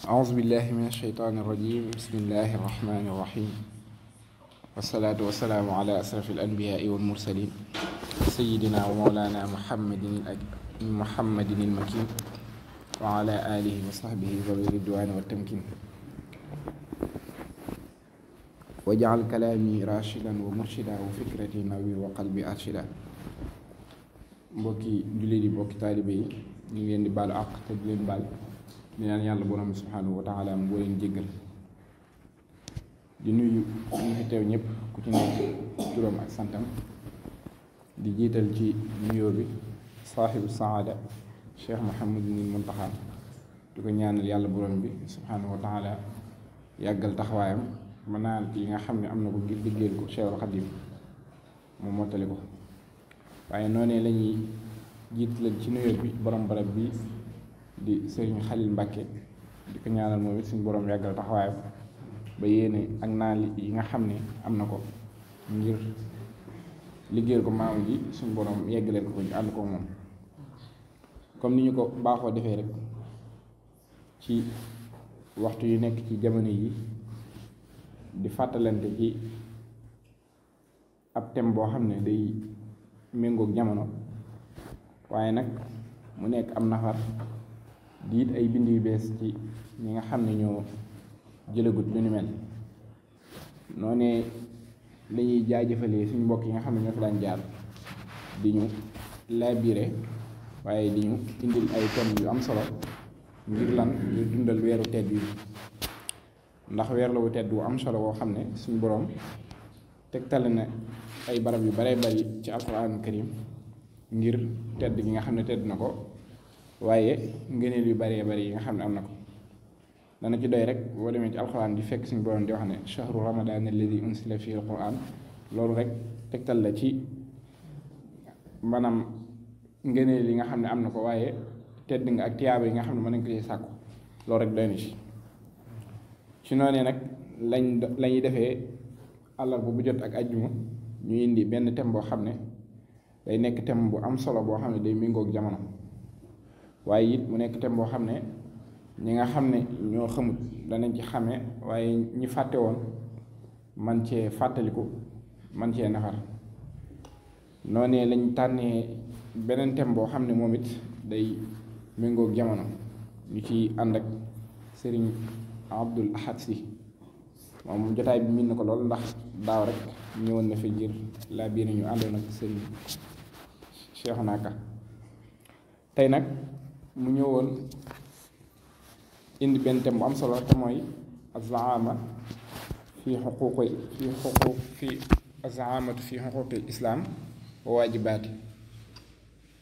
أعوذ بالله من الشيطان الرجيم بسم الله الرحمن الرحيم والصلاة والسلام على أشرف الأنبياء والمرسلين سيدنا ومولانا محمد المكين وعلى آله وصحبه ذوي الرضوان والتمكين واجعل كلامي راشدا ومرشدا وفكرتي نوير وقلبي أرشدا. mbokki jullit yi mbokki taalibe yi ñu ngi leen di baalu àq te di leen baal di ñaan yàlla borom bi subhaanahu wa taala mu boo leen jéggal di nuyu ñu fi teew ñëpp ku ci nekk turam ak santam di jiital ci nuyoo bi saaxibu saada Cheikh Mouhamadul Muntaxa di ko ñaanal yàlla borom bi subhaanahu wa taala yàggal taxawaayam mën naa yi nga xam ne am na ko ngir liggéeyal ko Cheikhul Xadim mu mottali ko. waaye noonee la ñuy jiitalal ci nuyoo bi borom barab bi di sëriñ Xalil Mbàkke di ko ñaanal moom it suñu borom yàggal taxawaayam ba yéene ak naal yi nga xam ne am na ko ngir liggéeyal ko maam ji suñu borom yeggaleel ko ñu ànd ko moom. comme ni ñu ko baaxoo defee rek ci waxtu yu nekk ci jamono yi di fàttalante ci ab thème boo xam ne day méngoog jamono waaye nag mu nekk am nafar di it ay bind yu bees ci ñi nga xam ne ñoo jëlagut lu ni mel noonee lañuy jaajëfalee suñu mbokk yi nga xam ne ñoo fi daan jaar di ñu labiré waaye di ñu indil ay thèmes yu am solo ngir lan ngir dundal weeru tedd yi ndax weer la wu tedd wu am solo woo xam ne suñu boroom tegtale na ay barab yu baree bari ci alxuraan karim ngir tedd gi nga xam ne tedd na ko waaye ngëneel yu baree bari yi nga xam ne am na ko dana ci doy rek boo demee ci alxuraan di fekk suñu borom di wax ne shahru ramadan alladi unsila fihi alquran loolu rek tegtal la ci maanaam ngëneel yi nga xam ne am na ko waaye tedd nga ak tiyaaba yi nga xam ne mën nañ ko ci sàkku loolu rek doy na ci noonee nag lañuy defee àllarba bu jot ak ajjuma ñu indi benn thème boo xam ne day nekk thème bu am solo boo xam ne day méngoog jamono waaye it mu nekk thème boo xam ne ñi nga xam ne ñoo xamut danañ ci xamee waaye ñi fàtte woon man cee fàttaliku man cee nafar noonee lañ tànnee beneen thème boo xam ne moom it day méngoog jamono ñu ci ànd ak sëriñ Abdul Ahad Si moom jotaay bi miin na ko lool ndax daaw rek ñëwoon na fi ngir laa biir ñu àndoon ak sëriñ Cheikhouna Ka tey nag mu ñëwoon indi benn thème bu am solo te mooy az-zaama az-zaamatu fi xuquuqil islaam wa waajibaati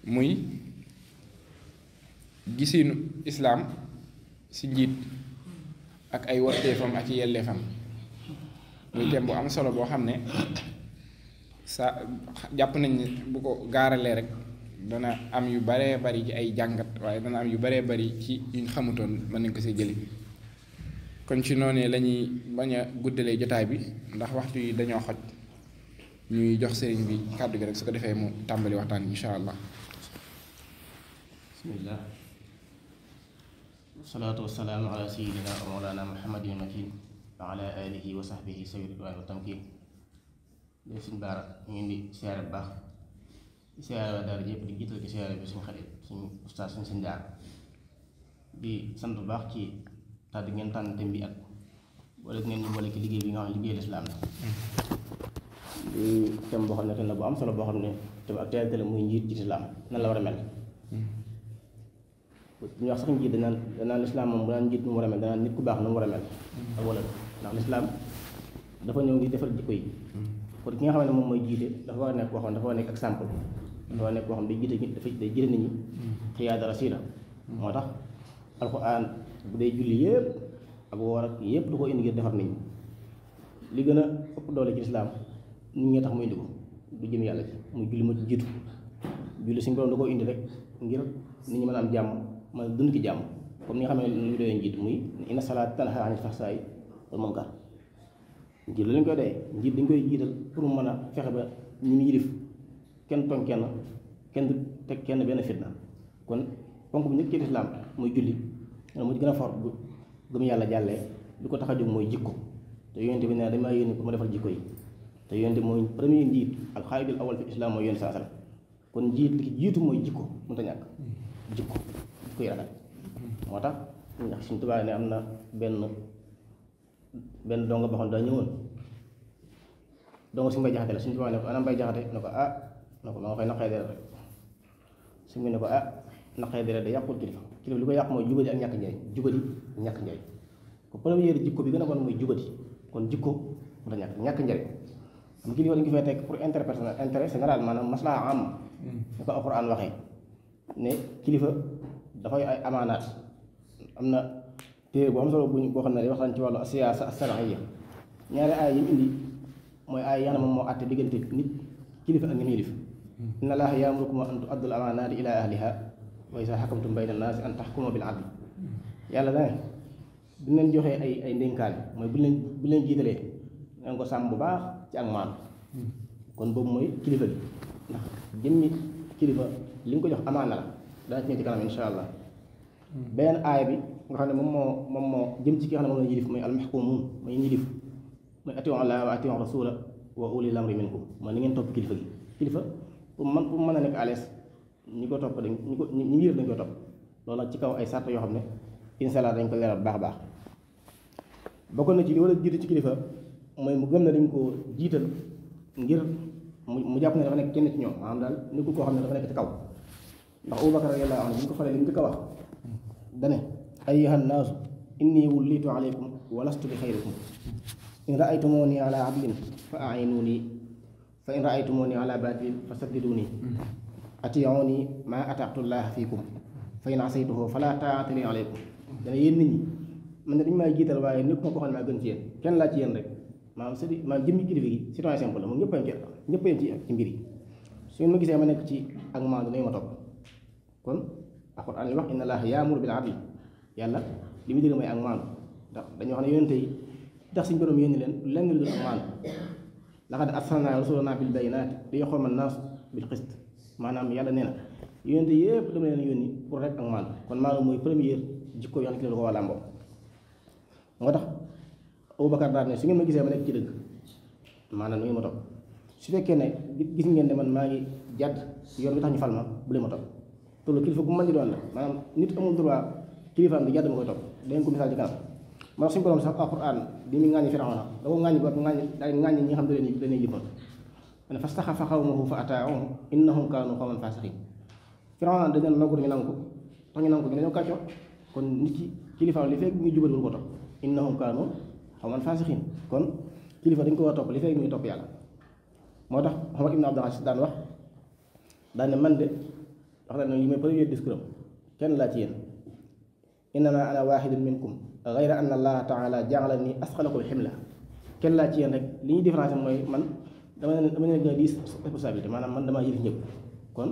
muy gisinu islaam si njiit ak ay warteefam ak yelleefam muy thème bu am solo boo xam ne sa jàpp nañ ne bu ko gaaralee rek dana am yu baree bari ci ay jàngat waaye dana am yu baree bari ci yuñ xamutoon mën nañ ko see jëli kon ci noonee la ñuy bañ a guddalee jotaay bi ndax waxtu yi dañoo xoj ñuy jox sëriñ bi kàddu gi rek su ko defee mu tàmbali waxtaan bi insha allah. bismillah wasalaatu wasalaamu ala sayidina wa mawlana muhammadin makin wa ala alihi wa sahbihi sawi ridwaan wa tamkin léegi suñ baara ñu ngi di siyaare bu baax di siyaare waa daara yëpp di jiital ci siyaare bi suñ xarit suñ ustaas suñ jaar di sant bu baax ci tàdd ngeen tànn thème bi ak wala ngeen ñu boole ci liggéey bi nga xam ne liggéey lislaam la di thème boo xam ne thème la bu am solo boo xam ne thème ak teel muy njiit ci lislaam nan la war a mel ñu wax sax njiit danaan lislaam moom bu naan njiit nu mu war a mel danaan nit ku baax nu mu war a mel ak wala ndax lislaam dafa ñëw ngi defar jikko yi kon ki nga xam ne moom mooy jiite dafa war a nekk koo xam ne dafa war a nekk exemple dafa war a nekk koo xam ne day jiite nit day jiite nit ñi xiyaada rasiida moo tax alxuraan bu dee julli yëpp ak woor ak yëpp du ko indi ngir defar nit ñi li gën a ëpp doole ci lislaam nit ñi tax muy indi ko du jëm yàlla ci muy julli ma ci jiitu julli suñu borom da koo indi rek ngir nit ñi mën a am jàmm mën a dund ki jàmm comme ni nga xam ne ñu doyee njiit muy inna salaata tanhaa anil fahsaa'i wal munkar njiit la lañ koy doyee njiit dañ koy jiital pour mu mën a fexe ba ñu ngi yilif kenn tooñ kenn du teg kenn benn fitna kon ponk bu njëkk ci lislaam muy julli mu gën a for gëm yàlla jàllee li ko tax a jóg mooy jikko te yonent bi ne damaa yónni pour ma defal jikko yi te yonent mooy premier njiit alxaayidul awal fi islam mooy yonent saa sallam kon njiit li ki jiitu mooy jikko mënta ñàkk jikko yi rafet moo tax ndax suñ tubaab ne am na benn donga boo xam ne daa ñëwoon donga suñu bay jaxate la suñ tubaab ne ko anam bay jaxate ne ko ne ko ma nga fay naqee deret rek suñ bi ne ko naqee deret da yàqul kilifa li ko yàq mooy jubadi ak ñàkk njariñ jubadi ak ñàkk njariñ ko première jikko bi gën a bon mooy jubadi kon jikko mënta ñàkk njariñ am kilifa dañ ko fay teg pour intérêt personnel intérêt général maanaam maslaha am ni ko alquran waxee ne kilifa dafay ay amaanaat am na téere bu am solo boo xam ne day waxtaan ci wàllu siyaasa as-shar'iyya ñaari aay yi mu indi mooy aay yaa moom moo àtte diggante nit kilifa ak ñi mu yilif inna Allaaha ya'murukum an tu'addul amaanaati ilaa ahlihaa wa izaa hakamtum bayna an-naasi an tahkumu bil 'adl yàlla dane bu leen joxee ay ndénkaane mooy bu leen jiitalee ngeen ko sàmm bu baax ci ak maanu kon boobu mooy kilifa gi ndax jëmmi kilifa li nga ko jox amaana la dana ci ñëw ci kanam insha allah beneen aaya bi nga xam ne moom moo jëm ci ki nga xam ne moom la yilif mooy almaxkumuun mooy yilif mooy atiu Allah wa atiu rasula wa ulil amri minkum mooy ni ngeen topp kilifa gi kilifa pour mën a nekk à l'aise ñi ko topp ñi yilif dañ ko topp loolu nag ci kaw ay sart yoo xam ne insha allah dañ ko leeral baax a baax bokk na ci li war a jiitu ci kilifa mooy mu gëm ne dañ ko jiital ngir mu jàpp ne dafa nekk kenn ci ñoom maanaam daal nekkul koo xam ne dafa nekk ci kaw ndax Abubakar radiyallaahu anhu bu ñu ko xoolee li mu njëkk a wax dane ayyuhan naasu inni wullitu alaykum wa lastu bi xayrikum in raaytumuni ala adlin fa a'inuni fa in raaytumuni ala batilin fa saddiduni atiuni ma ata'tullaha fiikum fa in asaytuhu fala taa'ata li alaykum dana yéen nit ñi man ne dañu maa jiital waaye nekkuma koo xam ne maa gën ci yéen kenn laa ci yéen rek maanaam jëmmi kilifa gi citoyen simple la moom ñëpp a yem ci mbir yi su ngeen ma gisee ma nekk ci ak maandu nañu ma topp kon alxuraan li wax inna Allaaha ya'muru bil 'adli yàlla li muy dégg mooy ak maandu ndax dañoo xam ne yonente yi tax suñu borom yónni leen lenn lu dul ak maandu laqad arsalnaa rasulanaa bil bayyinaati li yaquuma an-naasu bil qist maanaam yàlla nee na yonente yëpp dama leen yónni pour rek ak maandu kon maandu mooy première jikko yoo xam ne kilifa ko waa làmboo moo tax Abubakar daal ne su ngeen ma gisee ma nekk ci dëgg maanaam nu ngeen ma topp su fekkee ne gis ngeen ne man maa ngi jàdd yoon bi tax ñu fal ma bu leen ma topp te loolu kilifa bu mën di doon la maanaam nit amul droit kilifaam di jàdd ma koy topp dangeen ko misaal ci kanam moo tax suñu borom sax alquran bi mu ŋàññi Firawna da ko ŋàññi ba daal ŋàññi ñi nga xam ne dañuy jëfal ne fastaxafa qawmahu fa ataa'uuhu innahum kaanu qawman faasiqiin Firawna dañ leen nangu ñu nangu ko tax ñu nangu ko ñu dañoo kàccoo kon nit ki kilifaam li fekk ñu jubal bu ko topp innahum kaanu qawman faasiqiin kon kilifa dañ ko war a topp li fekk ñu topp yàlla moo tax Omar ibn Abdul Aziz daan wax daan ne man de wax na ne li may premier discours am kenn laa ci yéen innamaa ana waahidun minkum gayra anna Allaha taala ja'alani asqalakum himla kenn laa ci yéen rek li ñuy différence mooy man dama ne gën a diis responsabilité maanaam man damaa yilif ñëpp kon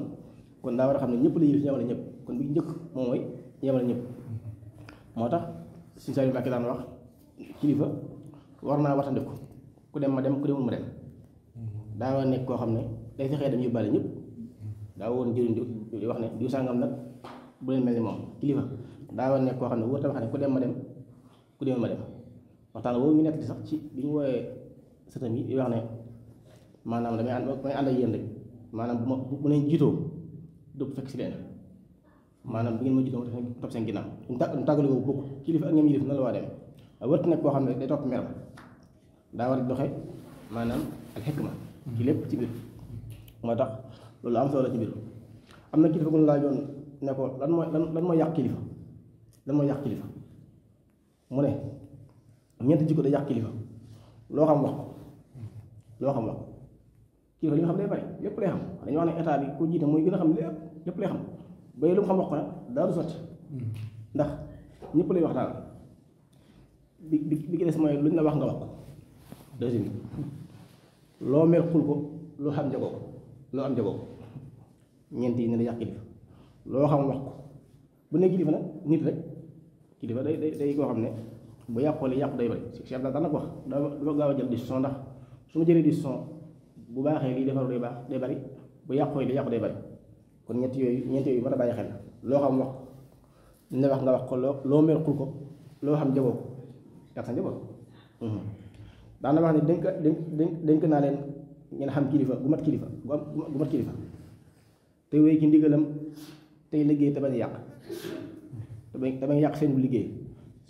daa war a xam ne ñëpp la yilif ñeemale ñëpp kon bi njëkk moom mooy ñeemale ñëpp moo tax suñu saa yu Mbàkke daan wax kilifa war naa watandiku ku dem ma dem ku demul ma dem daa war a nekk koo xam ne day fexee dem yóbbaale ñëpp daa woon jëriñ di wax ne diw sàngam nag bu leen mel ni moom kilifa daa war a nekk koo xam ne wóor ta wax ne ku dem ma dem ku demul ma dem waxtaan woowu ñu nekk di sax ci bi ñu wooyee sëtam yi di wax ne maanaam damay ànd ak yéen rek maanaam bu leen jiitoo du fekk si leen maanaam bi ngeen ma jiitoo ma topp seen ginnaaw ñu tàggali ko bokk kilifa ak ñoom yilif na la waa dem wërtu nekk koo xam ne day topp meram daa war a doxe maanaam al xikma ci lépp ci biir moo tax loolu am solo la ci biir am na kilifa gu ñu laajoon ne ko lan mooy yàq kilifa lan mooy yàq kilifa mu ne ñeenti jikko day yàq kilifa loo xam wax ko kilifa li nga xam day bari lépp lay xam dañuy wax ne état bi ku jiite mooy gën a xam lépp lay xam ba lu mu xam wax ko nag daa du sotti ndax ñëpp lay wax daal bi ki des mooy lu ñu la wax nga wax ko deuxième loo mer xul ko loo xam njagoo ko loo am jagoo ko ñeent yi ne la yàq kilifa loo xam wax ko bu ne kilifa nag nit rek kilifa day koo xam ne bu yàqoo li yàqu day bari chef daal dana ko wax dafa gaaw a jël décision ndax su ma jëlee décision bu baaxee lii defaru day bari bu yàqoo li yàqu day bari kon ñeent yooyu mën a bàyyi xel loo xam wax ne wax nga wax ko loo mer xul ko loo xam jagoo ko yàq sa njaboot daana wax ne dénk naa leen ngeen xam kilifa gu mat kilifa gu mat kilifa te wéy ci ndigalam tey liggéey te bañ a yàq te bañ yàq seen bu liggéey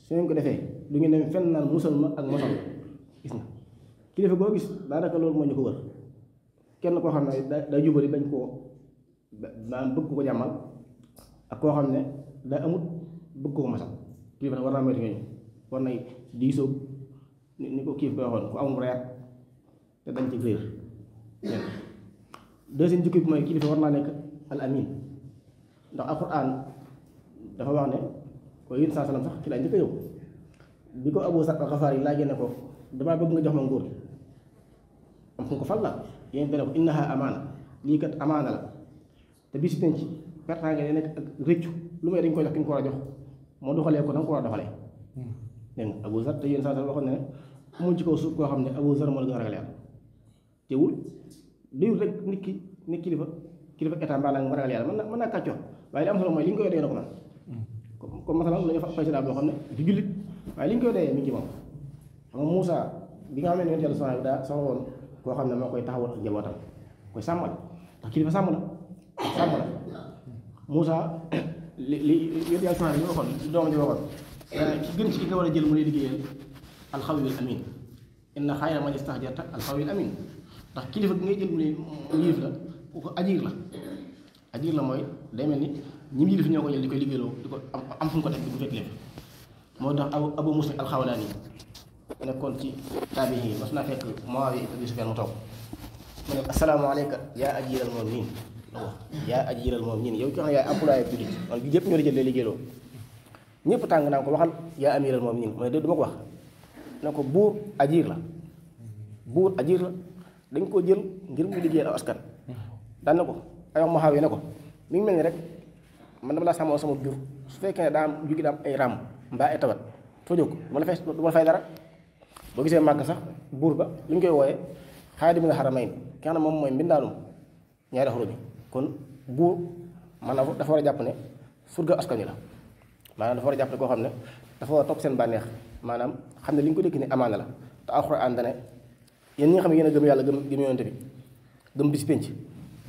su ngeen ko defee du ngeen dem fenn naan musal ma ak mosal gis nga kilifa goo gis daanaka loolu moo ñu ko wër kenn koo xam ne daa jubali bañ koo daan bëgg ko jàmmal ak koo xam ne daa amut bëgg ko masal kilifa nag war naa moytu ñooñu war nay diisoo ni ko kii ko waxoon ku amul reer te dañ ci réer deuxième jikko bi mooy kilifa war naa nekk al amin ndax alquran dafa wax ne ko yéen saa salaam sax ci laa njëkk a yow bi ko Abu Zar al-Ghafari laajee ne ko damaa bëgg nga jox ma nguur gi am fu ko fal la yéen dane ko innaha amaana lii kat amaana la te bis penc pertaange ne nekk ak rëccu lu may dañ ko jox ki ñu ko war a jox moo doxalee ko na nga ko war a doxalee dégg nga Abu Zar te yéen saa salaam waxoon ne amul ci kaw suuf koo xam ne Abu Zar moo la gën a ragal yàlla teewul liwul rek nit kilifa état mbaa nga ragal yàlla mën naa kàccoo waaye li am solo mooy li ñu koy doyee na ko man comme masalan la ñu fa président boo xam ne du jullit waaye li ñu koy doyee mi ngi ci moom xam nga Moussa bi nga xam ne yàlla soxna bi daa soxla woon koo xam ne moo koy taxawal ak njabootam koy sàmmal ndax kilifa sàmm la Moussa li yàlla soxna bi ñu waxoon li doomam ji waxoon ki gën ci ki nga war a jël mu lay liggéeyal alxawiyul amin inna xayra man istahjarta alxawiyul amin ndax kilifa gi ngay jël mu ne yilif la ko ajiir la mooy day mel ni ñi mu yilif ñoo ko jël di koy liggéeyloo di ko am fu ñu ko teg di ko fekk leen moo tax abu muslim alxawlaani nekkoon ci taabi yi mas naa fekk Muawiya ibn Abi Sufyaan mu toog mu ne assalaamu aleyka yaa ajiiral mu'miniin yaa ajiiral mu'miniin yow ki xam ne yaay employé jullit man bi yëpp ñoo di jël lay liggéeyloo ñëpp tàng naa ko waxal yaa amiiral mu'miniin mu ne du ma ko wax ne ko buur ajiir la dañ koo jël ngir muy liggéeyal aw askan daan na ko ay wax Muawiya ne ko mi ngi mel ni rek man dama laa sàmmoo sama jur su fekkee ne daa am jugi daa am ay ràmm mbaa ay tawat foo jóg du ma la fay dara boo gisee màgg sax buur ba li ñu koy wooyee xaadimul haramayn ki xam ne moom mooy mbindaanum ñaari xuru bi kon buur maanaam dafa war a jàpp ne surga askan wi la maanaam dafa war a jàpp ne koo xam ne dafa war a topp seen bànneex maanaam xam ne li ñu ko dékk ni amaana la te alxuraan dane yéen ñi nga xam ne yéen a gëm yàlla gëm yonent bi gëm bis pénc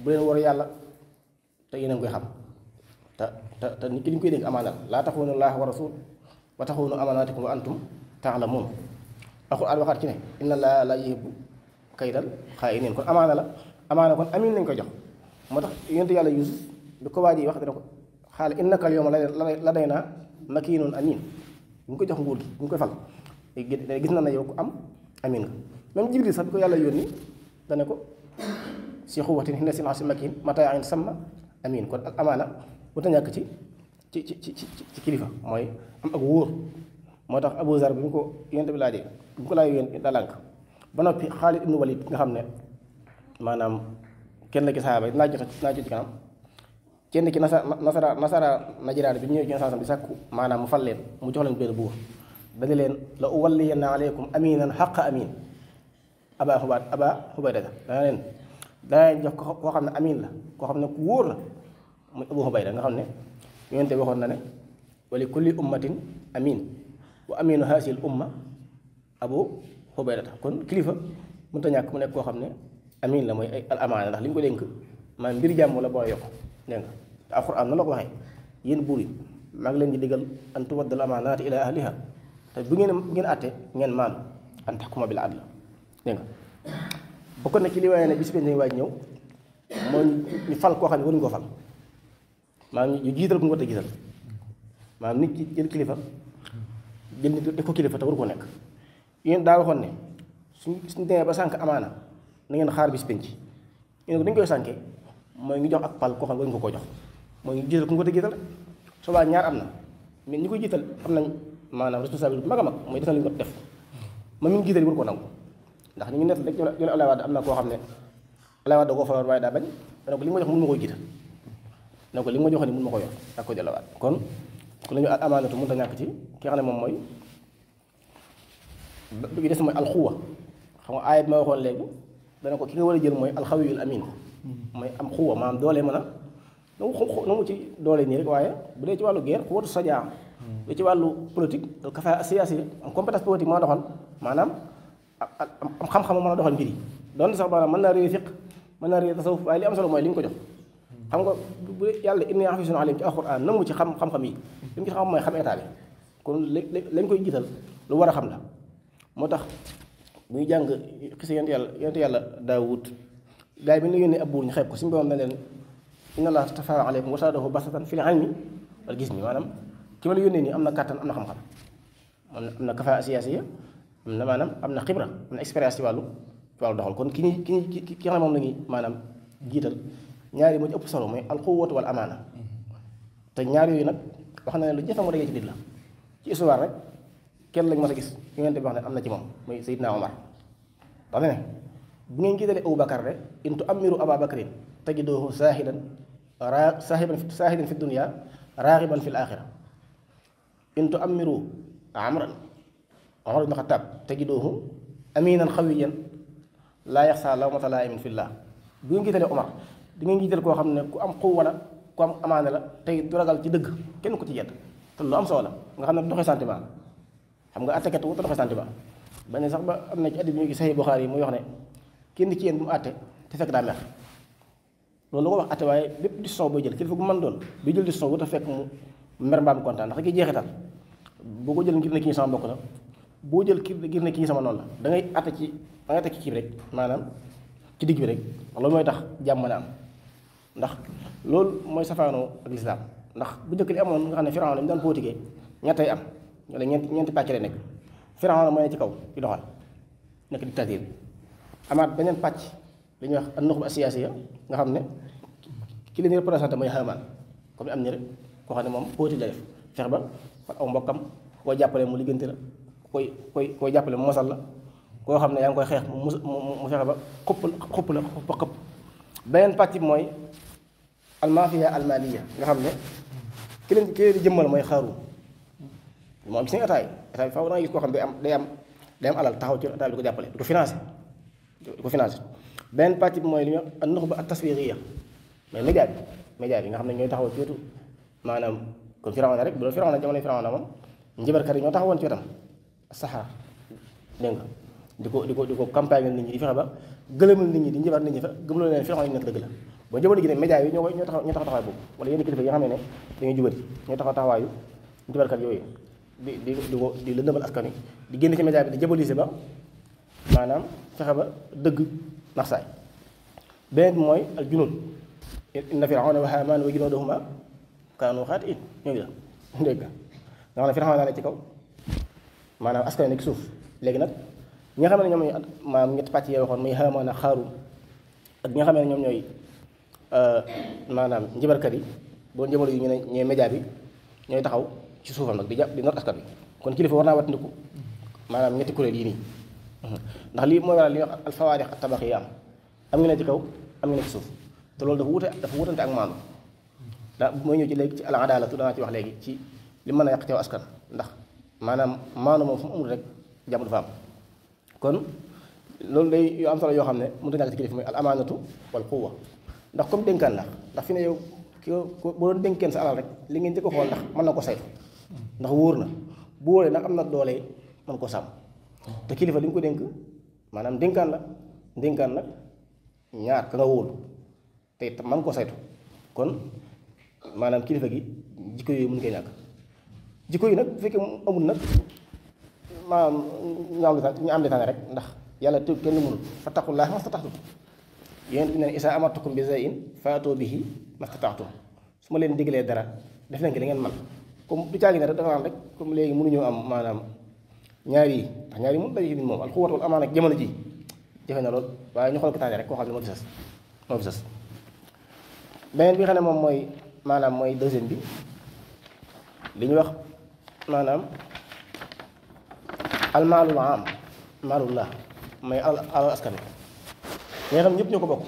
bu leen war yàlla te yéen a ngi koy xam te nit ki li ñu koy dénk amaana la laa taxuunu llaaha wa rasul wa taxuunu amaanaatikum wa antum ta'lamuun alxuraan waxaat ci ne inna llaaha laa yuhibbu kaydal xaa'iniin kon amaana kon amin lañ koy jox moo tax yonent yàlla Yuusuf bi ko waaj yi wax dina ko xaala innaka al-yawma ladaynaa makiinun amiin bu ñu ko jox nguur gi bu ñu koy fal gis na ne yow ku am amin nga même Jibril sax bi ko yàlla yónni dane ko si xuwatin hinna sin asi makin mataa samma amin kon ak amaana bu ta ñàkk ci kilifa mooy am ak wóor moo tax Abu Zar bi mu ko yonent bi laajee bi mu ko laaj yéen daa lànk ba noppi Xaalid ibnu Walid nga xam ne maanaam kenn ki saxaaba naa jot ci kanam kenn ki nasara najiraan bi ñu ñëwee ci sansam di sàkku maanaam mu fal leen mu jox leen benn buur dañu leen la uwalliyanna aleykum aminan xaqa amin aba xubaydata dana leen jox koo xam ne amin la koo xam ne ku wóor la muy abu xubayda nga xam ne yonent bi waxoon na ne wa li kulli ummatin amin wa aminu hasil umma abu xubaydata kon kilifa mënut a ñàkk mu nekk koo xam ne amin la mooy ay al amaana ndax li ñu ko dénk maanaam mbir jàmm la boo yokk dégg nga te alxuraan na la ko waxee yéen buur yi maa ngi leen di digal an tuwaddal amaanaati ila ahliha te bu ngeen àtte ngeen maandu an taxkuma bil adl dégg nga bokk na ci li waaye ne bis dañuy waaj ñëw mooy ñu fal koo xam ne waruñu ko fal maanaam ñu jiital ko nga te gisal maanaam nit ki jël kilifa jël nit def ko kilifa te waru ko nekk yéen daa waxoon ne suñu demee ba sànk amaana na ngeen xaar bis penc ñu ne ko dañ koy sànkee mooy ngi jox ak pal koo xam ne waruñu ko jox mooy ñu jiital ko nga te gisal soobaa ñaar am na mais ñi koy jiital am nañ maanaam responsabilité bu mag a mag mooy def na li ñu ko def moom mi ngi jiital waru ko nangu ndax ñu ngi nekk rek jël Abdoulaye Wade am na koo xam ne Abdoulaye Wade da koo faloon waaye daa bañ dana ko li ma jox mun ma koy jiital dana ko li ma joxoon ni mun ma ko yor ak ko jëlawaat kon la ñu amaanatu mënut a ñàkk ci ki nga xam ne moom mooy bi gi des mooy alxuwa xam nga aayat ma waxoon léegi dana ko ki nga war a jël mooy alxawiyul amin mooy am xuwa maanaam doole mën a nangu ci doole nii rek waaye bu dee ci wàllu guerre xuwatu sajaa lu ci wàllu politique kafa siyaasi am compétence politique moo doxal maanaam am xam-xam mën a doxal mbir yi doonte sax maanaam mën naa réer fiq mën naa réer tasawuf waaye li am solo mooy li nga ko jox xam nga bu yàlla inni hafizun alim ci alquran namu ci xam-xam yi li mu ci xam mooy xam état bi kon lañ koy jiital lu war a xam la moo tax bu ñu jàng xisa yonent yàlla Daawud gars yi bi ñu la yónnee ab buur ñu xeeb ko suñu borom na leen inna allaha stafa alaykum wa zaadahu basatan fil ilmi wal jismi maanaam ki ma la yónnee nii am na kàttan am na xam-xam am na kafa siyaasiya am na maanaam am na xibra am na expérience ci wàllu doxal kon ki xam ne moom la ñuy maanaam jiital ñaari moo ci ëpp solo mooy alquwwatu wal amaana te ñaar yooyu nag wax na ne lu jafe mu dajee ci nit la ci histoire rek kenn lañ mës a gis yonent bi wax ne am na ci moom muy Seydina Omar wax na ne bu ngeen jiitalee Abu Bakar de in tu'ammiru Aba Bakrin tajiduhu saahidan fi dunya raaxiban fi l-aaxira in tu'ammiru Amran Omar ibn Xattaab tajiduhu aminan xawiyan laa yaxsaa lawmata laa'imin fillah bu ngeen jiitalee Omar di ngeen jiital koo xam ne ku am xuwa la ku am amaana la tey du ragal ci dëgg kenn ku ci yedd te lu am solo la nga xam ne du doxee sentiment xam nga àttekat wu te doxee sentiment bañ ne sax ba am na ci addi bi ñu ngi Sahih Bukhari yi muy wax ne kenn ci yéen bu mu àtte te fekk daa mer loolu lu ko wax àtte waaye bépp décision booy jël kilifa gu mën doon bi jël décision bu te fekk mu mer mbaam kontaan ndax da koy jeexital boo ko jël ngir ne kii sama mbokk la boo jël ngir ne kii sama noonu la da ngay àtte ci da ngay tekki kii bi rek maanaam ci digg bi rek loolu mooy tax jàmm mën a am ndax loolu mooy safaanoo ak lislaam ndax bu njëkk li amoon nga xam ne Firawna ñu daan politique ñettay am wala ñeenti pàcc lay nekk Firawna mooy ci kaw di doxal nekk dictature bi amaat beneen pàcc li ñuy wax an-nuxba siyaasiya nga xam ne ki leen représenté mooy Haamaan comme am ni rek koo xam ne moom politique la def fex ba fan aw mbokkam koo jàppale mu liggéente la koy jàppale mu mosal la koo xam ne yaa ngi koy xeex mu fexe ba xëpp beneen pàcc bi mooy almafia almaliya nga xam ne ki leen di jëmmal mooy xaaru moo am gis nga état bi faaw da nga gis koo xam ne day am alal taxaw ci état bi di ko jàppale di ko financé beneen pàcc bi mooy li ñuy wax an-nuxba at-taswiriya mais média bi nga xam ne ñooy taxaw ci wetu maanaam kon Firawna rek bu doon Firawna jamono Firawna moom njëbarkat yi ñoo taxawoon ci wetam saxaar dégg nga di ko campagne nit ñi di fexe ba gëlëmal nit ñi di njëbar nit ñi fa gëmloo leen Firawna nekk dëgg la boo jamono gi ne média yi ñoo taxaw taxawaay boobu wala yenn kilifa yi nga xam ne dañuy jubati ñoo taxaw taxawaayu njëbarkat yooyu di lëndëmal askan wi di génn ci média bi di jaboliser ba maanaam fexe ba dëgg nax saay beneen bi mooy al junud inna Firawna wa Haamaan wa junuudahuma kaanu xaatiin ñooñu la dégg nga xam ne Firawna naa ne ci kaw maanaam askan wi nekk suuf léegi nag ñi nga xam ne ñoom ñooy maanaam ñetti pàcc yi waxoon muy Haamaan ak Xaaruun ak ñi nga xam ne ñoom ñooy maanaam njibarkat yi boo jamono yi ñu ne ñooy média bi ñooy taxaw ci suufam nag di jàpp di not askan bi kon kilifa war naa wattandiku maanaam ñetti kuréel yi nii ndax lii mooy waral li ñuy wax alfawaariq at-tabaqi yi am ñu ne ci kaw am ñu ne ci suuf te loolu dafa wutante ak maandu mooy ñëw ci léegi ci al-adaalatu danaa ci wax léegi ci li mën a yàq ci askan ndax maanaam maandu moom fu mu amul rek jàmm du fa am kon loolu day yu am solo yoo xam ne mënut a ñàkk ci kilifa mooy al amaanatu wal quwwa ndax comme dénkaan la ndax fi ne yow boo doon dénkeen sa alal rek li ngeen jëkk a xool ndax mën na ko saytu ndax wóor na bu wóoree ndax am na doole mën ko sàmm te kilifa li nga ko dénk maanaam dénkaan nag ñaar ka nga wóolu te it mën ko saytu kon maanaam kilifa gi jikko yooyu mën koy ñàkk jikko yi nag bu fekkee mu amul nag maanaam ñu am litaan rek ndax yàlla tëb kenn mënul fattaqullaaha mastata'tum yéen bi ne isaa amartukum bi shay'in faatoo bihi mastata'tum su ma leen diglee dara def nañ ko da ngeen man comme du caagi ne rek dafa am rek comme léegi mënuñoo am maanaam ñaar yi ndax ñaar yi moom daje ci nit moom al quwwatu wal amaana ak jamono ji jafe na lool waaye ñu xool ko tànn rek koo xam ne moo fi sas beneen bi nga xam ne moom mooy maanaam mooy deuxième bi li ñuy wax maanaam almaalul am maalullah mooy alal askan wi nga xam ñëpp ñoo ko bokk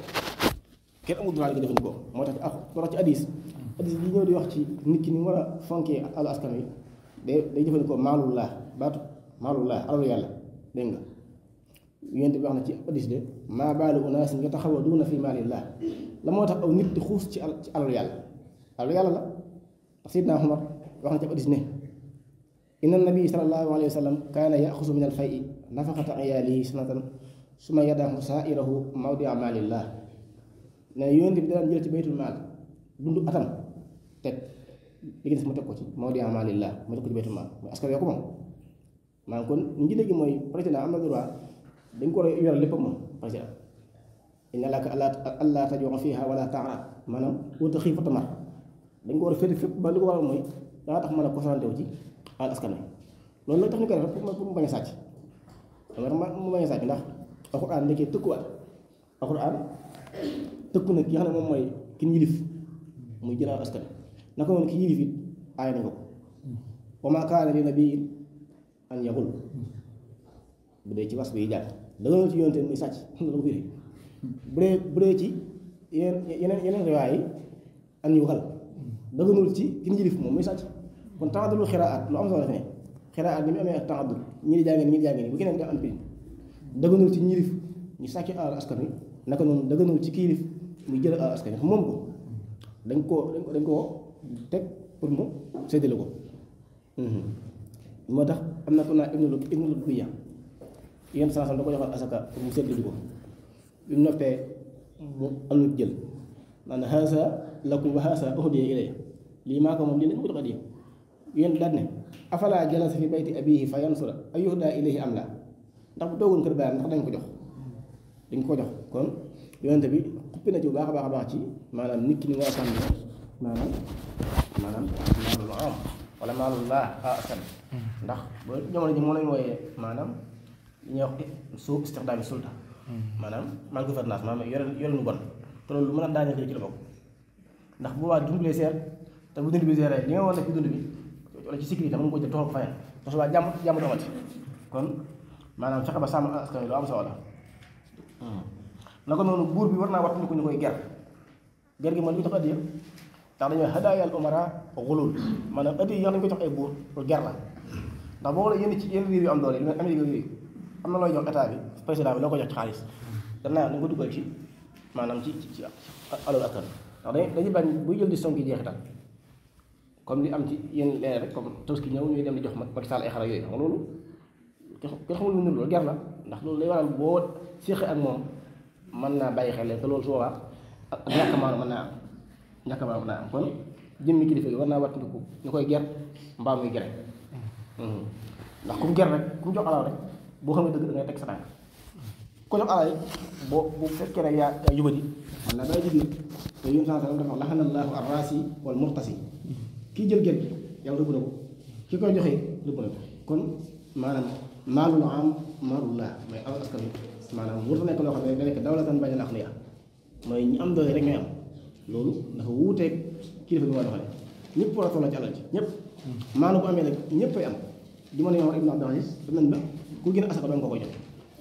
kenn amul droit di ko jëfandikoo moo tax ci hadis yi ñëw di wax ci nit ki ni mu war a fonkee alal askan wi day jëfandikoo maalullah baatu maalullah alalu yàlla dégg nga yéen bi wax na ci hadis de maa baalu unaasin yataxawaduuna fi maalillah la moo tax aw nit di xuus ci alalu yàlla la ndax Seydina Umar wax na ci hadis ne inna nabi sallallahu alayhi wa sallam kaana yaxusu min alfay nafaqata iyaalihi sanatan suma yadahu saa'irahu mawdia maalillah ne yonent bi daan jël ci baytul maal dund atam teg li des mu teg ko ci mawdia maalillah mu teg ko ci baytul maal mooy askan wi ko moom maanaam kon ñu ngi dégg mooy président am na droit dañ ko war a yore lépp moom président inna laka allaa tajua fiha wala taara maanaam wota xiif fa mar dañ ko war a féete fépp ba li ko waral mooy daa tax mën a concentré wu ci al askan wi loolu nag tax ñu koy def pour mu bañ a sàcc mu bañ a sàcc ndax alxuraan nekkee tëkkuwaat alxuraan tëkku nag ki nga xam ne moom mooy ki ñu yilif muy jëlaat askan wi naka noonu ki yilif it aay na ko wa maa kaana li nabiyyin an yaxul bu dee ci was bi jàll danga ci yonte muy sàcc la ko firi bu dee ci yeneen riwaay yi an yu xal daganul ci ki ñu yilif moom muy sàcc kon taxadul xiraat lu am solo la fi ne xiraat ni mu amee ak taxadul ñi di jàngee ñi di jàngee bu keneen nga am pin daganul ci ñilif ñu sàcc alal askan wi naka noonu daganul ci kiilif muy jël alal askan wi moom ko dañ koo teg pour mu séddale ko moo tax am na ko naa ibnu Lutbiya yenn saa da ko joxal asaka pour mu séddale ko bi mu noppee mu am lu jël naan haasa lakum wa haasa uhdiya ilay lii maa ko moom lii lañ ko jox adiya yéen daal ne afalaa jalasa fi bayti abihi fa yansura ay yuhdaa ilayhi am la ndax bu toogoon kër baayam ndax dañ ko jox kon yonente bi xuppi na ci bu baax a baax ci maanaam nit ki ni war a sàmm maanaam maalul am wala maalul laa askan ndax ba jamono ji moo lañ wooyee maanaam li ñuy wax suu istixdaami sulta maanaam mal gouvernance maanaam yore lu bon te loolu lu mën a daaneel ci la bokk ndax bu waa dund bi seer te bu dund bi seeree li nga war a def ci dund bi wala ci sécurité mën nga ko jël toxal ko fayal te su waa jàmm doxati kon maanaam fexe ba sàmm askan wi lu am solo la naka noonu buur bi war naa waxtu ñu koy ger gi man li ko tax addiya ndax dañoo hadaayal umara xulul maanaam addiya yi nañu ko jox ay buur pour ger la ndax boo xoolee yenn réew yu am doole yi Amérique yooyu am na looy jox état bi président bi loo ko jox ci xaalis danaa dañ ko dugal ci maanaam ci alalu askan ndax dañuy bañ buy jël di sonki jeexital comme li am ci yenn leneen rek comme Tabaski ñëw ñuy dem di jox Macky Sall ay xara yooyu xam nga loolu kenn xamul lu loolu ger la ndax loolu lay waral boo séqee ak moom mën naa bàyyi xel te loolu su boobaa ak ñàkk maanu mën naa am kon jëmmi kilifa gi war naa wattandiku ñu koy ger mbaa muy gere ndax ku mu ger rek ku mu jox alal rek boo xam ne dëgg da ngay teg sa tànk ko jox alal yi bu fekkee rek yaa jubati man naa bàyyi ci biir te yun saa sallam dafa wax laxanallaahu arrasi wal murtasi kii jël ger gi yàlla rëbb na ko ki koy joxee rëbb na ko kon maanaam maalul am maalullah mooy alal askan wi maanaam warut a nekk loo xam ne da nekk dawlatan bañ a naax niya mooy ñi am doole rek ñooy am loolu dafa wuuteeg kilifa bi war a doxale ñëpp war a tolloo ci alal ci ñëpp maanaam bu amee nag ñëppay am di mën a yow Ibn Abdul Aziz dem nañ ba ku gën a asaka doon ko koy jox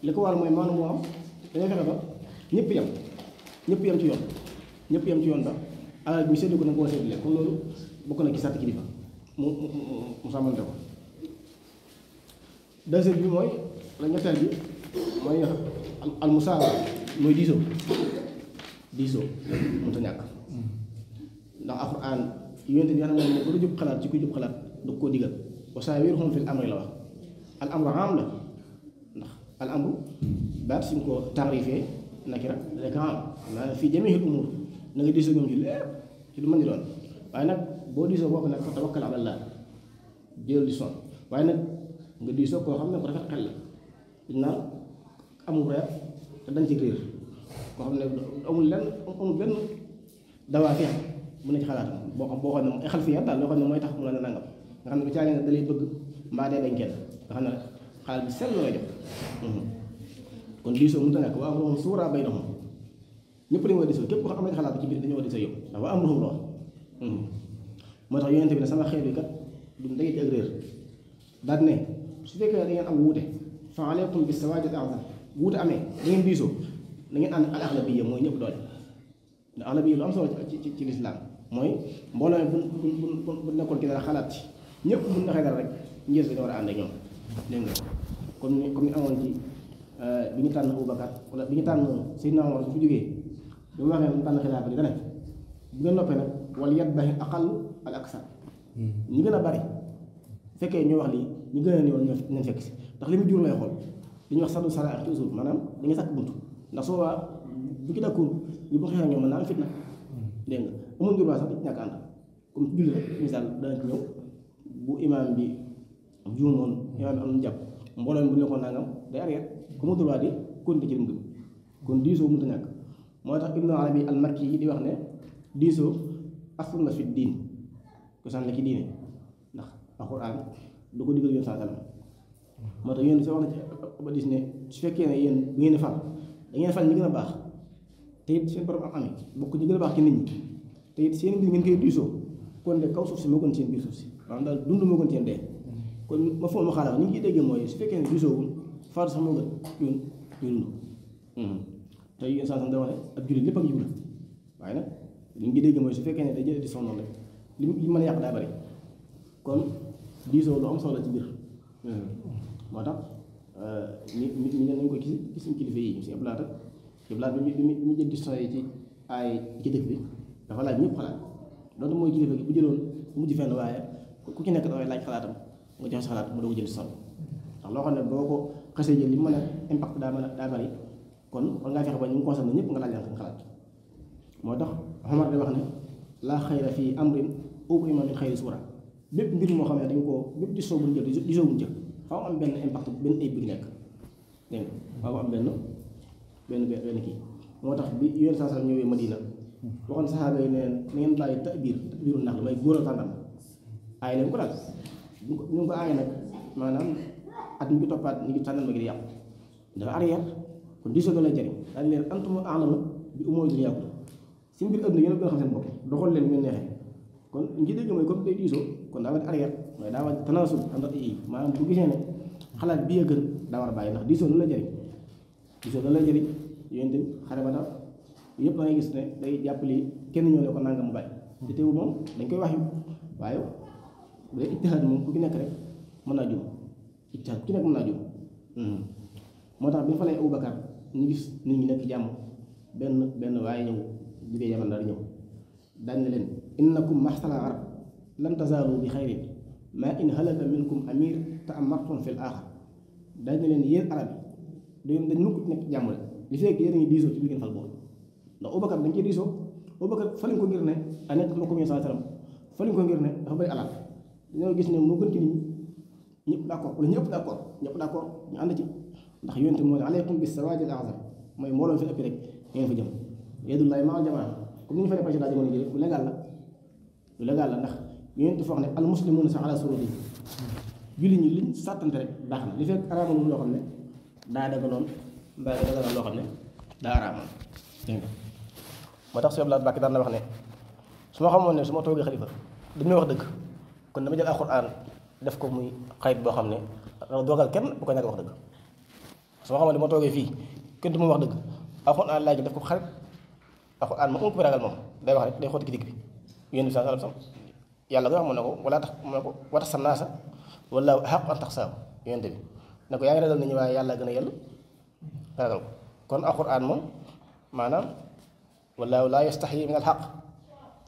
li ko waral mooy maanaam moo am dañoo fexe ba ñëpp yem ci yoon ba alal bi séddu ko na nga koo séddale kon loolu bokk na ci sàtt kilifa mu sàmmante ko deuxième bi mooy la ñetteel bi mooy al musaawara mooy diisoo mënta ñàkk ndax alxuraan yonent bi nga xam ne ku la jub xalaat ci ku jub xalaat da koo digal wa saawirhum fil amri la wax al amru am la ndax al amru baat suñ ko taarifee nakira rek am maanaam fii jamiihil umuur na nga diisoo ñoom ci lépp ci lu mën di doon waaye nag boo diisoo boobu nag fa tawakkal ala llaah jël di son waaye nag nga diisoo koo xam ne ko rafet xel la dañ naan amul reer te dañ ci réer koo xam ne amul benn dawaa feex mën na ci xalaatam boo xam ne ay xal fi yar daal loo xam ne mooy tax mu la ne nangam nga xam ne bu caagee ne da lay bëgg mbaa dee bañ kenn nga xam ne xalaat bi sell lay jox kon diisoo mënut a nekk waa amruhum suuraa baynahum ñëpp dañu war a diisoo képp ko xam ne xalaat ci biir dañu war a diisoo yow ndax waa amruhum la wax moo tax yonent bi ne sama xeet bi kat du dajee ci ak réer daal ne su fekkee da ngeen am wuute fa aleykum bis sawaadil a'zam wuute amee da ngeen diisoo da ngeen ànd al aghlabiyya mooy ñëpp doole ndax aghlabiyya lu am solo ci lislaam mooy mbooloo bu nekkoon ki dara xalaat ci ñëpp bu naxee dara rek njës dañu war a ànd ak ñoom dégg nga comme ni amoon ci bi ñu tànn Abubakar wala bi ñu tànn Seydina Omar su fi jógee bi mu waxee mu tànn xilaafa bi dane bu ngeen noppee nag wal yatbahi aqallu al aksar ñi gën a bari fekkee ñoo wax lii ñu gën a néew nañ fekk si ndax li mu jur lay xool li ñuy wax saddu sara ak toujours maanaam da ngay sàkk buntu ndax soo waa bu ci d'accord ñu bu xeexee ñoom mën naa am fitna dégg nga amul njur waa sax di ñàkk ànd comme julli rek misaal danañ ci ñëw bu imaam bi juumoon imaam bi am na jàpp mbooloo mi bu ñu ko nangam day arrière ku mu droit di continuer ci lim gëm kon diisoo mënut a ñàkk moo tax Ibnu Arabi al-Makki yi di wax ne diisoo aslun la fi diin cosaan la ci diine ndax alxuraan du ko digal yoon saa sallam moo tax yéen soo wax na ci ba dis ne su fekkee ne yéen bu ngeen di fal da ngeen fal ñi gën a baax te it seen borom am amee bokk ñi gën a baax ci nit ñi te it seen mbir ngeen koy diisoo kon de kaw suuf si moo gën seen biir suuf si maanaam daal dund moo gën seen dee kon ma foog ma xaaral ni ñu ciy déggee mooy su fekkee ne diisoowul faatu sax moo gën ñun ñu dund te yéen saa da wax ne ab jullit lépp ak yiw la waaye nag li ñu ciy déggee mooy su fekkee ne day jëlee di sonn rek li mën a yàq daa bari kon diisoo lu am solo ci biir moo tax nit ñi nañ ko gis suñ kilifa yi si iblaat ak iblaat bi mu jël di soy ci ay ci dëkk bi dafa laaj ñëpp xalaat donte mooy kilifa gi bu jëloon mujj fenn waaye ku ci nekk dafay laaj xalaatam nga joxe sa xalaat mu doog jël sol ndax loo xam ne boo ko xasee jël li mën a impact daa bari kon war ngaa fexe ba ñu concerné ñëpp nga laaj leen seen xalaat moo tax Omar di wax ne laa xayra fii amrin uqima min xayri suura bépp mbir moo xam ne dañ koo bépp disoo buñ jël disoo buñ jël faaw am benn impact benn ay bi nekk dégg nga faaw am benn kii moo tax bi yoon saa saa ñëwee Madina waxoon saxaaba yi ne na ngeen bàyyi tabiiru nax la may góor a tàndam aay leen ko daal ñu ngi ko aaye nag maanaam at ñu ngi toppaat ñu ngi tànnal ma gi di yàqu dafa arrière kon disoo la lay jëriñ daal leen antum a'lamu bi umuri dunyaakum si mbir àdduna yéen a gën a xam seen bopp doxal leen ngeen neexee kon nji dégg mooy comme day diisoo kon daa war a arrière mooy daa war a tanaasul ànd ak yi maanaam bu gisee ne xalaat bii a gën daa war a bàyyi ndax diisoo lu la jëriñ diisoo lu la jëriñ yéen tamit xare ba tax yëpp da ngay gis ne day jàpp lii kenn ñëw ne ko nangam mu bàyyi te teewul moom dañ koy wax yu waaye bu dee ijtihaad moom ku ci nekk rek mën naa jum ijtihaad ku ci nekk mën naa jum moo tax bi ñu fa lay Abubakar ñu gis nit ñi nekk jàmm benn waaye ñëw jugee Yaman daal ñëw daañ ne leen innakum maxsala arab lan tazaalu bi xayrin ma in halaka minkum amir te amartum fil aaxar daañ ne leen yéen arab yi dañ mukk nekk jàmm rek li fekk yéen a ngi diisoo ci bi ngeen fal boobu ndax Abubakar dañ ciy diisoo Abubakar faliñ ko ngir ne a nekk ma ko mi saa sallam faliñ ko ngir ne dafa bëri alal dañoo gis ne moo gën ci nit ñi ñëpp d'accord wala ñëpp d'accord ñu ànd ci ndax yonte moo ne aleykum bis sawaadil a'zam mooy mbooloo fi ëpp rek ngeen fa jëm yadullahi ma'al jamaa comme ni ñu fa defee ci daa jamono ji lu légal la ndax yonte foo xam ne al muslimuuna sa ala surudi julli ñi liñ sàttante rek baax na li fekk araamal loo xam ne daa daganoon mbaa daganal loo xam ne daa araamal dégg nga moo tax Sëñ Abdou Lahad Mbacké daan na wax ne su ma xamoon ne su ma toogee xalifa dañu may wax dëgg kon dama jël alxuraan def ko muy xayit boo xam ne dogal kenn bu ko ñàkk wax dëgg su ma xamoon ne ma toogee fii kenn du ma wax dëgg alxuraan laaj def ko xarit alxuraan moom ko ragal moom day wax rek day xooti ki digg bi yéen bi saa sam yàlla koy wax mu ne ko wala tax mu ne ko wata sa naasa wala xaq an tax saabu yonte bi ne ko yaa ngi ragal nit ñi waaye yàlla gën a yell ragal ko kon alxuraan moom maanaam wallaahu laa yastaxyi min al xaq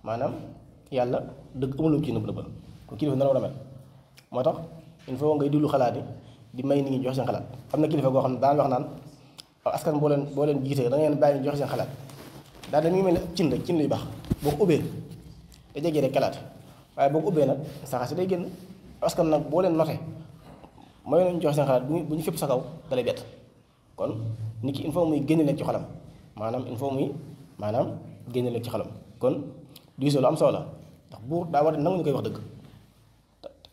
maanaam yàlla dëgg amulum ci nëbb ko kilifa na la war a mel moo tax il faut ngay diglu xalaat yi di may nit ñi joxe seen xalaat am na kilifa goo xam ne daan wax naan askan boo leen jiitee da ngeen bàyyi ñu joxe seen xalaat daal de mi ngi mel ne cin rek cin luy baax boo ko ubbee da jegee rek kalaate waaye boo ko ubbee nag saxa si day génn askan nag boo leen noté mooy leen joxe seen xalaat bu ñu fépp sa kaw dalay bett kon nit ki il faut muy génne leen ci xolam maanaam il faut muy maanaam génne leen ci xolam kon diisoo lu am solo la ndax buur daa war a nangu ñu koy wax dëgg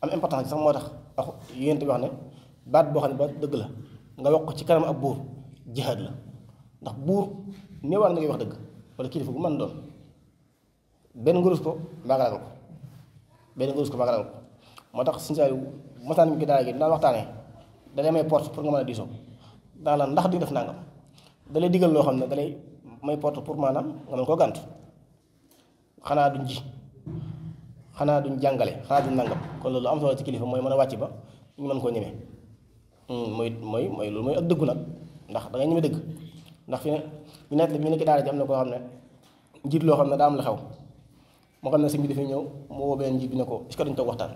am importance sax moo tax wax yéen bi wax ne baat boo xam ne ba dëgg la nga wax ko ci kanam ab buur jihaad la ndax buur néewal nga koy wax dëgg wala kilifa bu mën doon benn ngurus ko mbaa nga ragal ko moo tax suñu saa yu mosaan mi ki daal gi daan waxtaanee da lay may porte pour nga mën a diisoo daa la ndax di def nangam da lay digal loo xam ne da lay may porte pour maanaam nga mën koo gàntu xanaa duñ ji xanaa duñ jàngale xanaa duñ nangam kon loolu am solo ci kilifa mooy mën a wàcc ba ñu mën koo ñemee mooy loolu mooy ak dëggu nag ndax da ngay ñeme dëgg ndax fi ne ñu nekk ñu nekk daara ji am na koo xam ne njiit loo xam ne daa am la xew moo xam ne sëñ bi dafay ñëw mu woo benn njiit bi ne ko est-ce que dañu toog waxtaan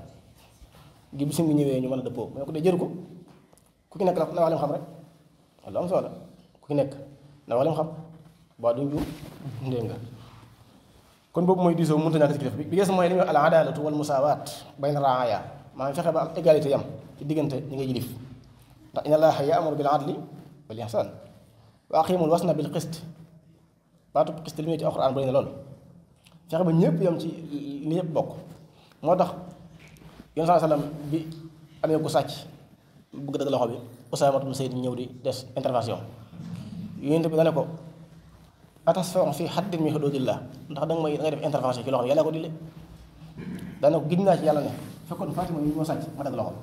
ngir bisim bi ñëwee ñu mën a dëppoo mu ne ko dee jëru ko ku ki nekk na wax li mu xam rek lu am solo la ku ki nekk na wax li mu xam ba duñ juum ndéem nga kon boobu mooy diisoo mënta ñàkk ci kilif bi des mooy li ñuy wax al adalatu wal musawaat bayna raaya maanaam fexe ba am égalité yam ci diggante ñi ngay jilif ndax inna allaha ya'muru bil adli wal ihsan wa aqimul wasna bil qist baatu qist li muy ci alxuraan bëri na lool fexe ba ñëpp yam ci li ñëpp bokk moo tax yon saa sallam bi amee ku sàcc bëgg dëgg loxo bi Usaama ibn Zayd ñëw di des intervention yonent bi dane ko atasfa'u fi haddin min hududillah ndax da ngay def intervention ci loxo bi yàlla ko dile dana ko gis naa ci yàlla ne fekkoon Fatima yi moo sàcc ma dagg loxo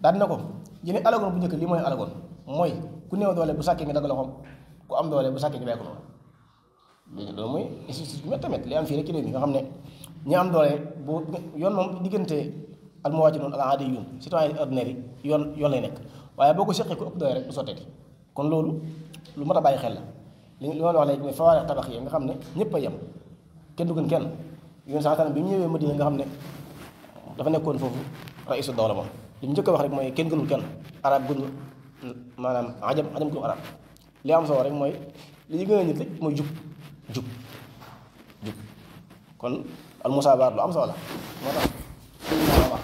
daal dina ko jëne alagoon bu njëkk lii mooy alagoon mooy ku néew doole bu sàkkee nga dagg loxoom ku am doole bu sàkkee nga bàyyi ko noonu léegi loolu mooy injustice bi métti tamit li am fii rek ci réew mi nga xam ne ñi am doole bu yoon moom diggante al muwaajiruun al aadiyuun citoyen ordinaire yi yoon lay nekk waaye boo ko seqee ku ëpp doole rek du sotteeti kon loolu lu mat a bàyyi xel la li ma la wax léegi mooy fawaarix tabax yi nga xam ne ñëpp a yem kenn du gën kenn yoon saa bi mu ñëwee Madina nga xam ne dafa nekkoon foofu raisu dawla moom li mu njëkk a wax rek mooy kenn gënul kenn arab gënul maanaam ajam gënul arab li am solo rek mooy li gën a nit rek mooy jub kon al musaabaat lu am solo la moo tax Seydina wax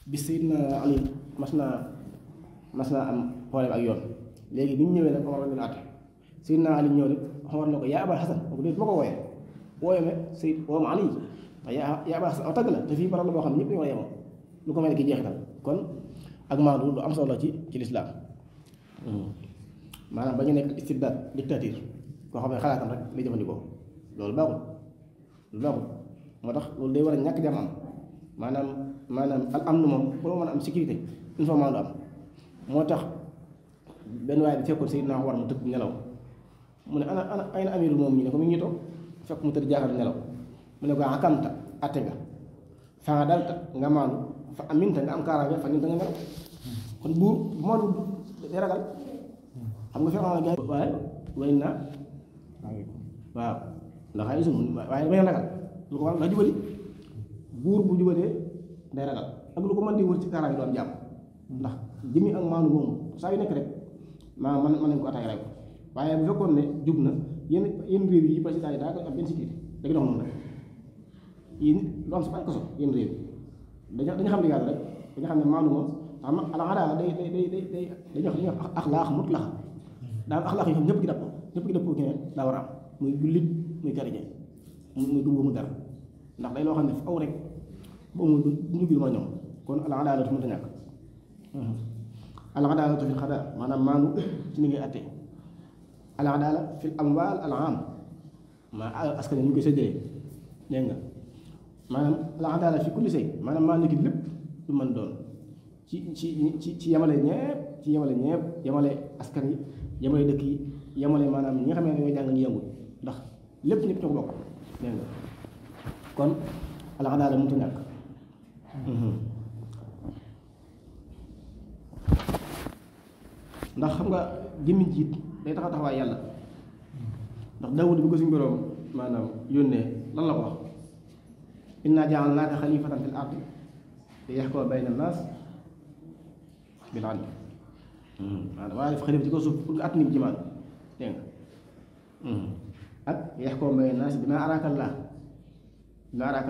bis Seydina Ali mas naa am problème ak yoon léegi bi ñu ñëwee nag Omar bin àtte Seydina Ali ñëw rek Omar na ko yaa Abal Hasan ko déet ma ko wooyee me Seyd woom Ali yaa Abal Hasan aw tagg la te fii barab la boo xam ne ñëpp dañoo yemoo lu ko mel ki jeexital kon ak maandu lu am solo ci lislaam maanaam ba ñu nekk istibdaad dictature koo xam ne xalaatam rek lay jëfandikoo loolu baaxul moo tax loolu day war a ñàkk jàmm am maanaam al am nu moom pour mën a am sécurité il faut maandu am moo tax benn waaye bi fekkoon Seydina Omar mu tëdd nelaw mu ne ana ayna amirul moom ñi ne ko mi ngi toog fekk mu tëdd jaaxal nelaw mu ne ko akamta atte nga fa nga dalta nga maandu fa aminta nga am kaaraange fa nimta nga nelaw kon buur bu maandu day ragal xam nga fekkoon na gars waaye way naa waaw ndax ay sum waaye damay ragal lu ko waral ndax jubali buur bu jubalee day ragal ak lu ko mën di wër ci kaaraange du am jàmm ndax jëmi ak maandu moomu saa yu nekk rek maa mën nañ ko attaqué rek waaye bu fekkoon ne jub na yenn réew yi président yi daa koy am benn sécurité dañu dox noonu rek yéen lu am sa faj koso yenn réew dañu xam ne yàlla rek dañu xam ne maandu moom xam nga alaxadaa day dañuy wax axlaax mutlax daal axlaax yi xam ñëpp gi dëppoo ki ne daa war a am muy jullit muy chrétien muy dugg mu dara ndax day loo xam ne aw rek bu amul du njub bi mën a ñoom kon al adaalatu mënta ñàkk al adaalatu fil xadaa maanaam maandu ci ni ngay attee al adaala fil amwaal al aam maa askan ñu koy séddalee dégg nga maanaam al adaala fi kulli shay maanaam maandu gi lépp lu mën doon ci yemale ñepp yemale askan yi yemale dëkk yi yemale maanaam ñi nga xam ne ñooy jàng ñu yëngu ndax lépp ñëpp ñoo ko bokk dégg nga kon al adaala mënta ñàkk ndax xam nga jëmmi jiit day taxaw taxawaay yàlla ndax Daawuda bi ko suñu boroom maanaam yónnee lan la ko wax inna ja'alnaaka xalifatan fil ardi liyahkuma bayna naas bil adl maanaam waaye def xalifa ci ko suuf pour nga at nit jimaan dégg nga ak liyahkuma bayna naas bimaa araaka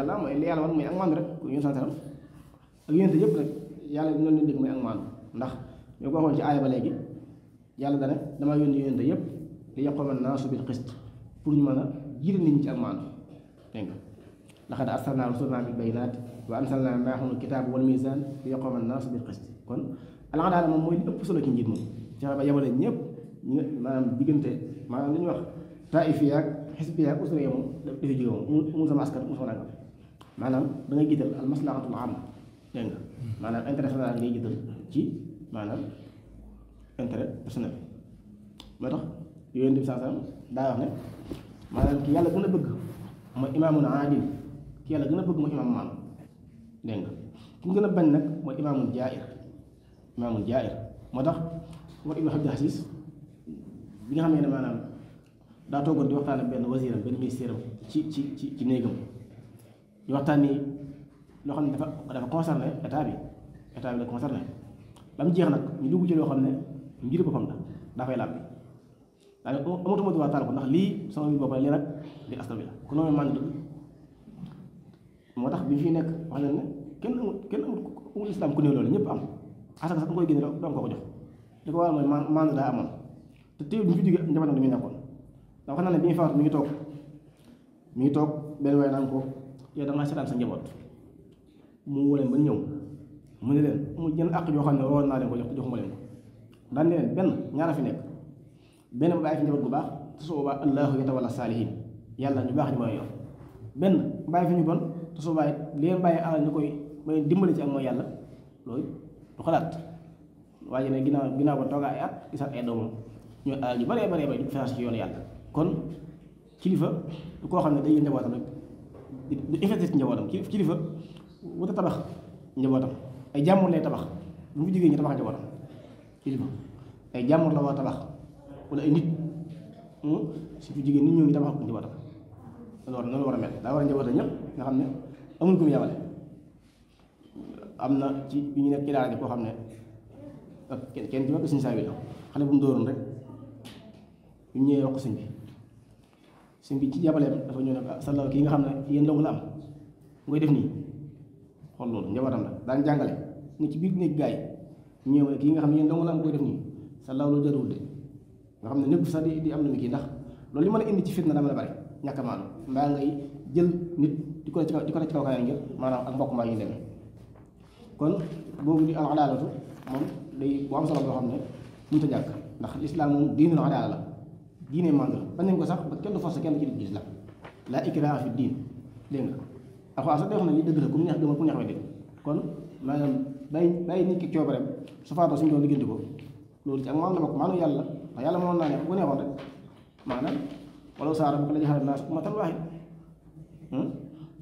Allah mooy li yàlla wan mooy ak maandu rek ku ñu santaram ak yénte yëpp rek yàlla noonu leen dégg mooy ak maandu ndax ñoo ko waxoon ci aaya ba léegi yàlla dana dama yónni yónente yëpp li yaquma naasu bil qist pour ñu mën a jiite nit ñi ci ak maandu dégg nga laqad arsalnaa rusulanaa bil bayyinaati wa anzalnaa ma'ahumul kitaaba wal miizaan li yaquma naasu bil qist kon al adaala moom mooy li ëpp solo ci njiit moom fexe ba yemale ñëpp ñi nga maanaam diggante maanaam li ñuy wax taifiya ak xisbiya ak usriya moom dafa jóge moom amul sama askan amul sama nangam maanaam da ngay jiital al maslahatul aamma dégg nga maanaam intérêt général ngay jiital ci maanaam intérêt personnel moo tax yooyu bi saa daa wax ne maanaam ki yàlla gën a bëgg mooy imaamun aadil ki yàlla gën a bëgg mooy imaam maanu dégg nga ki mu gën a bañ nag mooy imaamun jaa'ir moo tax Umar ibn Abdul Aziz bi nga xam ne maanaam daa toogoon di waxtaan ak benn wasiiram benn ministère am ci néegam di waxtaan ni loo xam ne dafa concerné état bi la concerné ba mu jeex nag ñu dugg ci loo xam ne mbir boppam la daa fay laab bi daanaka amatuma droit taal ko ndax lii sama mbir boppam lii nag li askan bi la ku noonu man dëgg moo tax bi ñu fi nekk wax leen ne kenn amul islam ku néew loolu ñëpp am asaka sax nga koy génne doo am ko ko jox li ko waral mooy man daa amoon te teewul bi ñu fi jógee njabootam dañuy nekkoon ndax wax na ne bi ñu faatu mi ngi toog benn waaye naan ko yow da ngaa seetaan sa njaboot mu woo leen ba ñëw mu ne leen mu jënd àq yoo xam ne waroon naa leen ko jox te joxuma leen ko daan ne leen benn ñaara fi nekk benn ba bàyyi fi njaboot gu baax te su boobaa allahu yatawalla saalihin yàlla ñu baax ñu mooy yor benn bàyyi fi ñu bon te su boobaa leen bàyyi alal ñu koy mooy dimbali ci ak mooy yàlla loolu du xalaat waaye ne ginnaaw ba toogaa ay at gisaat ay doomam ñu alal yu baree baree bari di finance ci yoonu yàlla kon kilifa du koo xam ne day yël njabootam rek du investir ci njabootam kilifa wuta tabax njabootam ay jàmmur lay tabax bu mu jógee ñu tabax njabootam kilifa ay jàmmur la war a tabax wala ay nit surtout jigéen nit ñoo ngi tabax njabootam noonu war a mel daa war a njabootam ñëpp nga xam ne amul ku mu yabale am na ci bi ñu nekk ci daara ji koo xam ne ak kenn ci mag suñu saa bi la xale bu mu dóoroon rek bu ñëwee yokk sëñ bi ci jàppaleem dafa ñëw ne ko sallaaw kii nga xam ne yéen dong la am ngoy def nii xool loolu njabootam la daan jàngale ni ci biir néeg gaay ñëw ne kii nga xam ne yéen dong la am koy def nii sallaaw loolu jarul de nga xam ne népp sax di am na mi kii ndax loolu li mën a indi ci fitna daa mën a bari ñàkk maanu mbaa ngay jël nit di ko ci kaw kanam ngir maanaam ak mbokk mbaa yu demee kon boobu di al adaalatu moom day bu am solo boo xam ne mënut a ñàkk ndax lislaam moom diinul adaala la diine mànd la bañ nañ ko sax ba kenn du forcé kenn ci di lislaam laa ikraaha fi diin dégg nga alxuraan sax day wax ne li dëgg la ku mu neex gëmal ku mu neex weddi kon maanaam bàyyi nit ki coobareem su faatoo suñu doon liggéeyante ko loolu ci ak maanaam la bokk maanaam yàlla ndax yàlla mënoon naa ne bu neexoon rek maanaam walaw saa rabbuka la jaxala naas ummatan waahida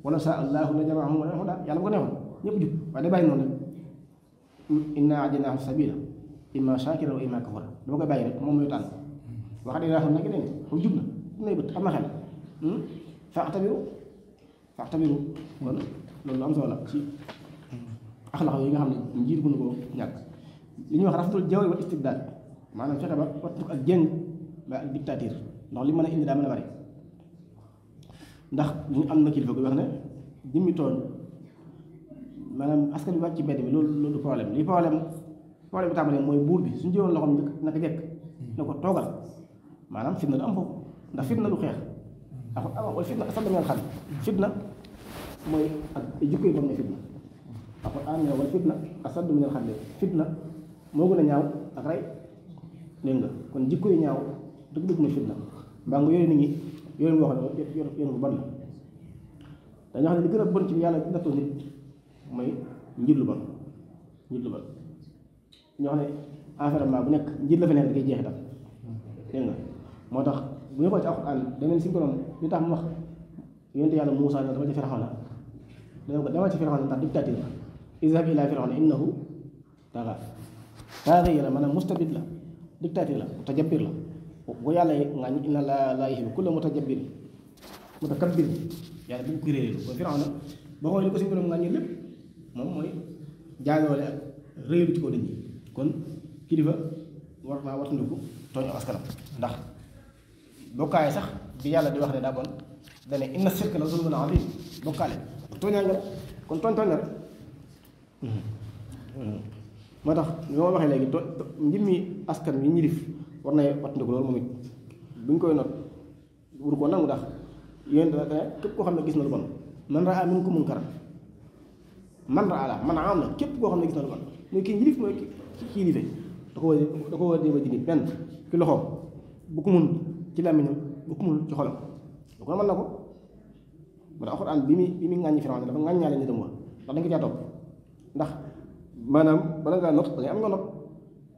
walaw saa allaahu la jamaahum ala hudaa yàlla bu ko neexoon ñëpp jub waaye day bàyyi noonu rek innaa hadaynaahu sabiila immaa shaakiran wa immaa kafuuraa dama koy bàyyi rek moom muy tànn wax dëgg yàlla nag ne foofu jub na nay bët am na xel fa'tabiru kon loolu am solo la ci axlaaq yi nga xam ne njiit mënu ko ñàkk li ñuy wax rafetul jawri wal istibdaad maanaam fexe ba wattu ak jëng ba ak dictature ndax li mën a indi daa mën a bari ndax ñu am na kilifa gu wax ne jëmmi tooñ maanaam askan bi wàcc ci mbedd bi loolu du problème li problème bi tàmbalee mooy buur bi suñu jëloon loxoom naka jekk ne ko toogal maanaam fitna du am foofu ndax fitna du xeex wala fitna asaddu minal qatl fitna mooy ak jikko yi bam ne fitna alxuraan ne wala fitna asaddu minal qatl fitna moo gën a ñaaw ak rey dégg nga kon jikko yi ñaaw dëgg-dëgg mooy fitna mbaa nga yore nit ñi yore boo xam ne yore bu bon la dañoo xam ne li gën a bon ci yàlla nattoo nit mooy njiit lu bon ñoo xam ne environnement bu nekk njiit la fa nekk da koy jeexital dégg nga moo tax bu ñu ko ci alxuraan daneen si borom li tax mu wax yonent yàlla Muusaa ne dama ci Firawna dana ko dama ci Firawna ndax dictature la izhab ilaa Firawna innahu tagaa taaxiya la maanaam mustabid la dictature la mutajabbir la bu yàlla nga inna laa yuhibbu kulla mutajabbir mutakabbir yàlla bu ko réeré ba Firawna boo xoolee li ko si borom nga ñi lépp moom mooy jaayoole ak réeru ci ko nit ñi kon kilifa war naa wattandiku tooñ askanam ndax bokkaale sax bi yàlla di wax ne daa bon dane inna shirka la zulmun azim bokkaale tooñaa nga kon tooñ la rek moo tax li ma waxee léegi njëmmi askan wi ñilif war na wattandiku loolu moom it buñ koy not wuru ko nangu ndax yéen dane képp koo xam ne gis na lu bon man raa minkum munkaran man raa la man am na képp koo xam ne gis na lu bon mooy kii njilif mooy kii life da ko war a déema dindi benn ci loxoom bu ko mun ci làmmiñam bu ko mun ci xolam lu ko mën na ko moo tax alxuraan bi muy ŋàññi Firawna dafa ŋàññaale nitam wa ndax dañ ko caa topp ndax maanaam bala ngaa not da ngay am nga not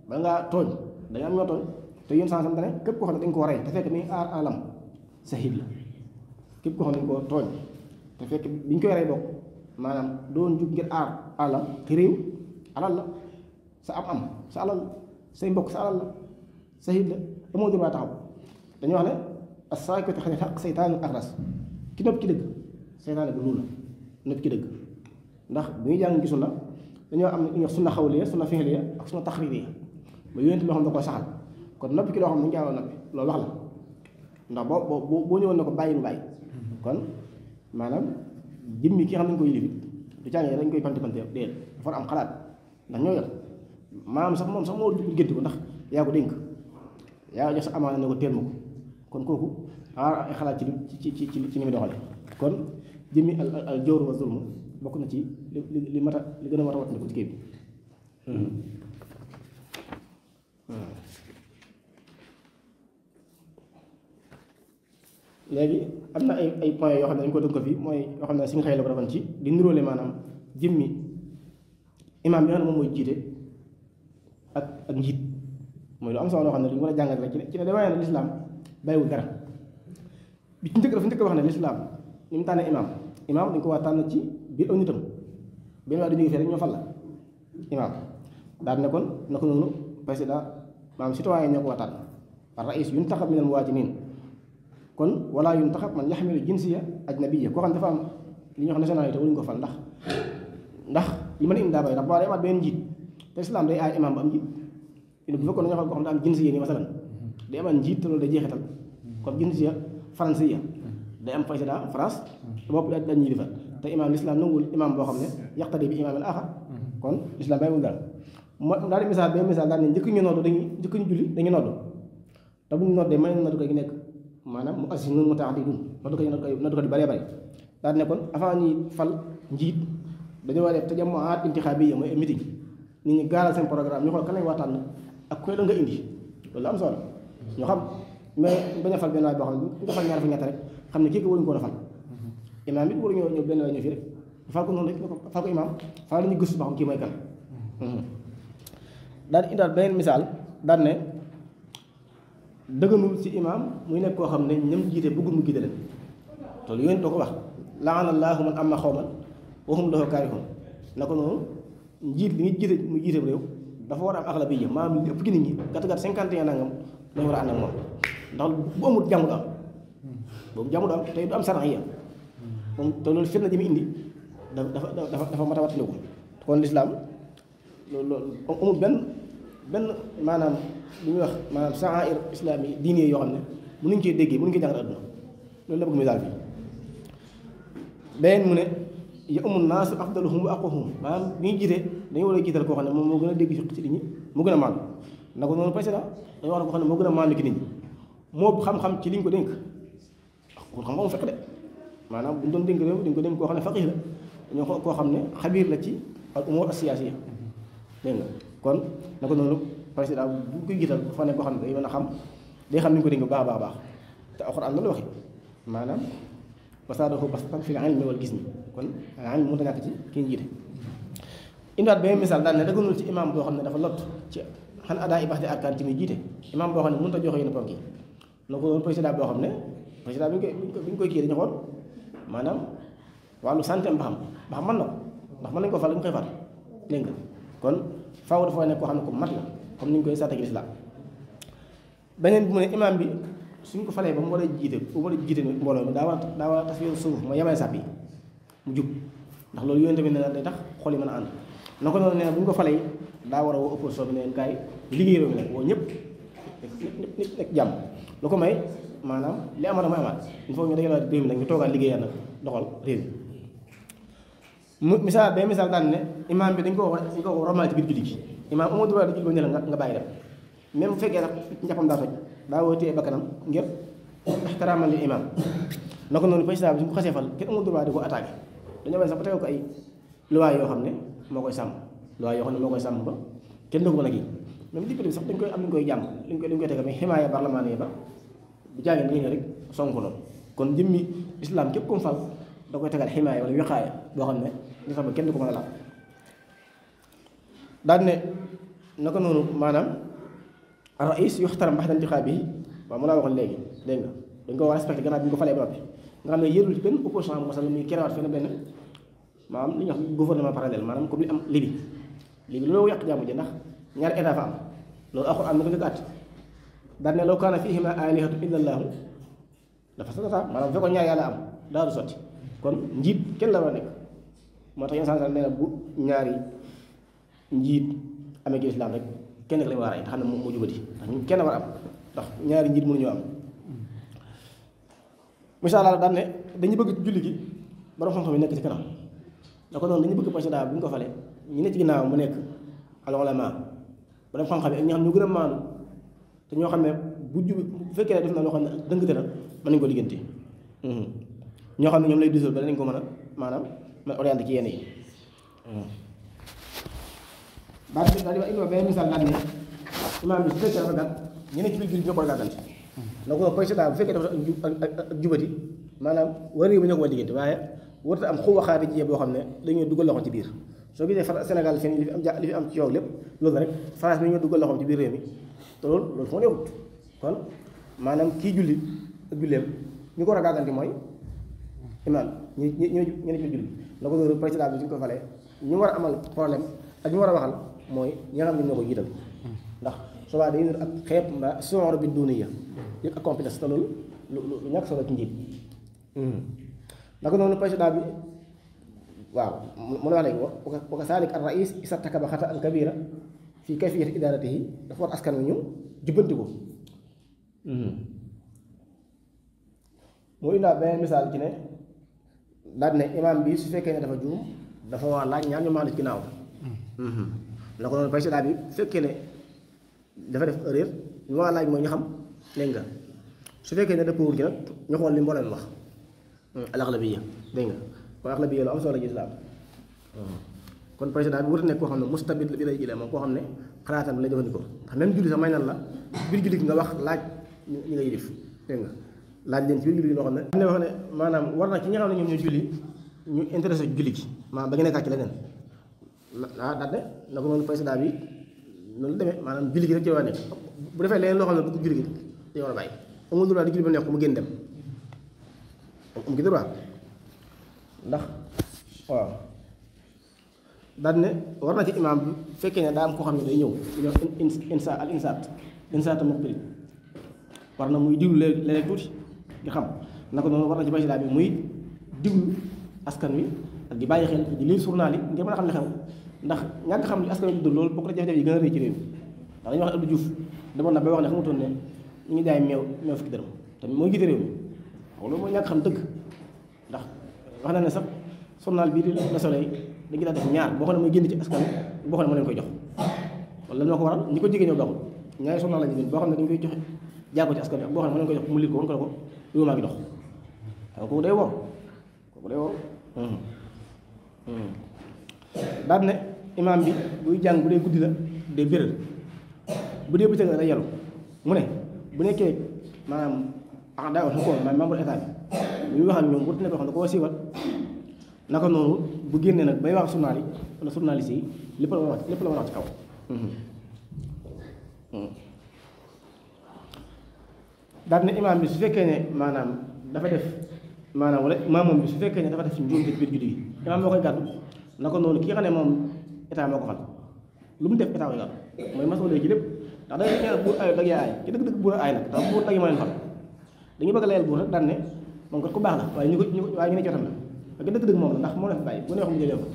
bala ngaa tooñ da ngay am ñoo tooñ te yéen sansam dane képp koo xam ne dañ koo rey te fekk mi aar alam sahid la képp koo xam ne dañ koo tooñ te fekk biñ koy rey bokk maanaam doon jug ngir aar alam te réew alal la sa am sa alal say mbokk sa alal la sahid la amoo droit taxaw dañuy wax ne as-saakitu anil haqq seytaanun axras ki nopp ci dëgg seytaane bu luul la nopp ci dëgg ndax bu ñuy jàng ci sunna dañoo am ñu wax sunna xawliya sunna fi'liya ak sunna taxriiriya ba yonent loo xam ne da koo saxal kon noppi ki loo xam ne dañu jaawal noppi loolu wax la ndax boo ñëwoon ne ko bàyyi mu bàyyi kon maanaam jëmmi ki nga xam ne dañ koy yilif du càngee dañ koy pante déet dafa am xalaat ndax ñoo yor maanaam sax moom sax moo génti ko ndax yaa ko dénk yaa jox sa amaana ne ko teel ma ko kon kooku ay xalaat ci ni muy doxale kon jëmmi al jawru wa zulmu bokk na ci li mata li gën a mat a wat ne ko ci kii bi léegi am na ay points yoo xam ne dañu ko dënk ko fii mooy yoo xam ne si nga xëy la ko defoon ci di niróole maanaam jëmmi imaam bi nga xam ne moom mooy jiite ak njiit mooy lu am solo loo xam ne dañu war a jàngat rek ci ne damay ne lislaam bàyyiwul dara bi ci njëkk dafa njëkk wax ne lislaam ni mu tànnee imaam dañu ko waa tànn ci biir aw nitam benn waa du jóge fee rek ñoo fal la imaam daal ne kon na ko noonu président maanaam citoyen ñoo ko waa tànn ar rais yuntaxab minal muwaatiniin kon wala yuntaxab man yaxmilu jinsiya ajnabiyya koo xam dafa am li ñuy wax nationalité waruñu ko fal ndax li mën a indi daa bay ndax boo day amaat beneen njiit te islam day aay imaam ba am njiit bu fekkoon dañoo xam koo xam ne am jinsiya ni masalan day amaat njiit te loolu day jeexital kon jinsiya faransiya day am président France te bopp dañ ñuy defal te imaam l'islam nanguwul imaam boo xam ne yaqtadi bi imaamin axar kon l'islam bàyyiwul dara moo daal di misaal benn misaal daal ne njëkk ñu julli dañuy noddu te bu ñu noddee mën nañu noddu koy nekk maanaam mu assis noonu mu tax di dund noddu ko di bëree bëri daal di ne kon avant ñuy fal njiit dañoo war a def tajammuaat intixaabiyya mooy meeting nit ñi gaaral seen programme ñu xool kan lañ waxtaan ak kuy la nga indi loolu am solo ñu xam mais bañ a fal benn waay boo xam ne ñu ko fal ñaar fa ñett rek xam ne kii ko waruñu ko war a fal imaam it waruñoo ñëw benn waay ñëw fii rek fal ko noonu rek fal ko imaam fal la ñu gëstu ba xam kii mooy kan daal di indaal beneen misaal daal ne dëgganul ci imaam muy nekk koo xam ne ñam jiite bëggul mu jiite leen loolu yooyu doo ko wax laana allaahu man amma xawman wa hum lahu kaarihun na ko noonu njiit li ñuy jiite mu jiite réew dafa war a am axlabiyya maanaam li ëpp ci nit ñi gàtt-gàtt 51 nangam dañu war a ànd ak moom ndax bu amul jàmm du am boobu jàmm du am tey du am saraxiya moom te loolu fitna ji mu indi dafa mat a wattandiku kon lislaam loolu amul benn maanaam li ñuy wax maanaam sha'air islami diine yoo xam ne mënuñ cee déggee mënuñ cee jàngal adduna loolu la bëgg misaal bi beneen mu ne ya umul naasu afdaluhum wa aqwahum maanaam bi ñuy jiite dañu war a jiital koo xam ne moom moo gën a dégg ci nit ñi mu gën a maandu na ko noonu président dañu wax koo xam ne moo gën a maandu ci nit ñi moo xam-xam ci liñ ko dénk kon xam nga mu fekk de maanaam bu ñu doon dénk réew dañ ko dénk koo xam ne faqih la dañoo xool koo xam ne xabiir la ci al umur as-siyaasiya dégg nga kon na ko noonu président bu koy jiital dafa nekk koo xam ne day mën a xam day xam ni ñu ko dénk bu baax a baax te alxuraan la waxee maanaam wasaadahu basatan fil ilmi wal jismi kon ilmi mënut a ñàkk ci ki ñu jiite indiwaat beneen misaal daal ne dëgganul ci imaam boo xam ne dafa lott ci xan adaa i baxte arkaan ci muy jiite imaam boo xam ne mënut a joxe yenn ponk yi na ko noonu président boo xam ne président bi ñu koy kii dañu xool maanaam wàllu santé ba xam mën na ko ndax mën nañu ko fal dañu koy far dégg nga kon faaw dafa nekk koo xam ne ko mat la comme ni ñu koy sàtte ci lislaam beneen bi mu ne imaam bi suñ ko falee ba mu war a jiite mbooloo mi daa war a tasfiir suuf mooy yemale sàpp yi mu jub ndax loolu yooyu tamit ne day tax xol yi mën a ànd na ko noonu nee bu ñu ko falee daa war a woo opposition bi ne leen kaay liggéey réew mi nag woo ñëpp nekk jàmm lu ko may maanaam li amata mooy amaat il faut ñu dajalewaat réew mi nag ñu toogaat liggéeyal nag doxal réew mi misaal benn misaal daan ne imaam bi dañ ko romal ci biir julli gi imaam amoo droit di julli ba ne la nga bàyyi dem même bu fekkee sax njàppam daa toj daa woo téye bakkanam ngir ixtiraaman li imaam na ko noonu président bi su ko xasee fal kenn amul droit di ko attaqué dañoo bañ sax ba tegal ko ay loi yoo xam ne moo koy sàmm ba kenn du ko mën a kii même député bi sax dañ koy am luñ koy jàmm luñ koy tegal mais ximaaya parlementaire ba bu jaagee dañuy ñëw rek sonk noonu kon jëmmi islam képp comme fal da koy tegal ximaaya wala wiqaaya boo xam ne li tax ba kenn du ko mën a laal daal ne na ko noonu maanaam rais yuxtaram baxda intixaabihi waaw mu laa waxoon léegi dégg nga dañ ko war a respecté gannaaw bi ñu ko falee ba noppi nga xam ne yërul ci benn opposition am masal muy kerewaat fenn benn maanaam li ñuy wax gouvernement parallèle maanaam comme li am Libi loolu yàq jàmm ji ndax ñaari état fa am loolu alxuraan na ko njëkk at daal ne law kaana fiihimaa aalihatun illa llaahu la fasadataa maanaam bu fekkoon ñaar yàlla am daa du sotti kon njiit kenn la war a nekk moo tax yenn saa nee na bu ñaari njiit amee ci lislaam rek kenn rek lañu war a rey te xam ne moom moo jubati ndax ñu kenn war a am ndax ñaari njiit mënuñoo am misaal la daan ne dañu bëgg julli gi borom xam-xam yi nekk ci kanam da ko noonu dañu bëgg président bu ñu ko fale ñu ne ci ginnaaw mu nekk al ulama borom xam-xam yi ak ñi xam ñu gën a maanu te ñoo xam ne bu fekkee ne def na loo xam ne dëngte na mën nañu ko liggéenti ñoo xam ne ñoom lay diisal ba danañ ko mën a maanaam mën orienté ci yenn yi daal di wax indi benn misaal daal ne imaam bi su fekkee dafa gàtt ñeneen ci biir julli ñoo ko war a gàttanti na ko président bu fekkee dafa ak jubati maanaam war ba ñoo ko war liggéenti waaye warut am xuwa xaariji boo xam ne dañoo dugal loxoom ci biir soo gisee Sénégal fii li fi am ci yow lépp loolu rek France bi ñoo dugal loxoom ci biir réew mi te loolu foo nekkut kon maanaam kii julli ak julleem ñu ko war a gàgganti mooy imaam ñu ne ci julli na ko loolu président bi suñu ko falee ñu war a amal problème ak ñu war a waxal mooy ñi nga xam ne ñoo ko jiital ndax souvent dañuy ak xeeb mbaa soor bi duuni ya yëg ak compétence te loolu lu ñàkk solo ci njiit naka noonu président bi waaw mu ne wax léegi wa kasaalika ar rais isa takaba xata an kabira fii kayfiyati idaratihi dafa war askan wi ñu jubbanti ko moo indaa beneen misaal ci ne daal ne imaam bi su fekkee ne dafa juum dafa war laaj ñaar ñu maandu ci ginnaaw naka noonu président bi su fekkee ne dafa def erreur ñu war a laaj mooy ñu xam dégg nga su fekkee ne dëppwul gi nag ñu xool li mboolem wax al aghlabiyya dégg nga kon aghlabiyya lu am solo ci islaam kon président bi war a nekk koo xam ne mustabid bi lay jëlee moom koo xam ne xalaatam bi lay jëfandikoo ndax même julli sax may nan la biir julli nga wax laaj ñi nga yilif dégg nga laaj leen ci biir julli loo xam ne wax ne maanaam war na ci ñi nga xam ne ñoom ñoo julli ñu intéressé julli gi maanaam ba nga nekkaat ci leneen daal de na ko noonu président bi noonu demee maanaam julli gi rek ci war a nekk bu defee leneen loo xam ne bëgg julli gi dañu war a bàyyi amul droit di julli ba nekk ko mu génn dem am gi droit ndax waaw daal ne war na ci imaam bi fekkee ne daa am koo xam ne day ñëw insaat muqbil war na muy diglu léeg-léeg tuuti di xam naka noonu war na ci président bi muy diglu askan wi ak di bàyyi xel di lire journal yi ngir mën a xam li xew ndax ñàkk xam li askan wi dund loolu bokk na jafe-jafe yi gën a rëy ci réew ndax dañuy wax Abdou Diouf demoon na ba wax ne xamutoon ne ñu ngi jaay meew fukki dërëm te mooy jiite réew mi loolu mooy ñàkk xam dëgg ndax wax na ne sax journal bii di Le Soleil dañu daa def ñaar boo xam ne mooy génn ci askan boo xam ne moo leen koy jox wala lan moo ko waral ñi ko jege ñoo doxul ñaari journal lañu boo xam ne dañu koy joxe jaar ko ci askan ak boo xam ne moo leen koy jox mu lir ko wan ko ne ko yow maa ngi dox waaw kooku day wor daal ne imaam bi buy jàng bu dee guddi la day béral bu dee bëccëg la day yaru mu ne bu nekkee maanaam ah daa wax ko maanaam membre état bi muy wax ak ñoom bu nekk xam ne koo siiwal naka noonu bu génnee nag bay wax journal yi wala journaliste yi lépp la war a wax ci kaw daal ne imaam bi su fekkee ne maanaam dafa def maanaam wala maamoom bi su fekkee ne dafa def ci njuumte ci biir julli gi imaam moo koy gàddu naka noonu ki nga xam ne moom état moo ko fal lu mu def état koy gàddu mooy masuulee ci lépp ndax dañuy ñaan buur ay dag yaa aay ci dëgg-dëgg buur aay nag ndax buur dag yi ma leen fal dañuy bëgg a layal buur rek daan ne moom kat ku baax la waaye ñu ne jotam la ak dëgg-dëgg moom la ndax moo leen fi bàyyi bu neexoon mu jëlee ko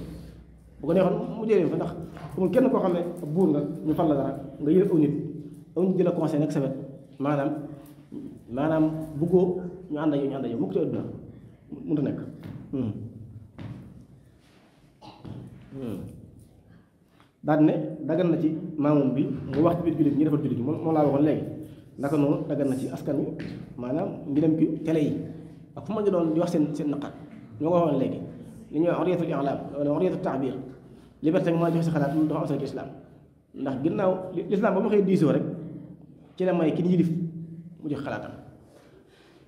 bu ko neexoon mu jëlee ko ndax amul kenn koo xam ne buur nga ñu fal la dara nga yël aw nit jël conseil nekk sa wet maanaam buggoo ñu ànd ak yow mukk ci àdduna mënut a nekk daal ne dagan na ci maamum bi mu wax ci biir jullit ñi defal jullit gi moom laa waxoon léegi naka noonu dagan na ci askan wi maanaam ngi dem ci télé yi ak fu ma ngi doon di wax seen naqar ñoo ko waxoon léegi li ñuy wax hurriyatul i'lam wala hurriyatul ta'bir liberté nga mën a joxe sa xalaat loolu dafa am solo ci islam ndax ginnaaw l'islam ba ma xëy diisoo rek ci la may ki yilif mu jox xalaatam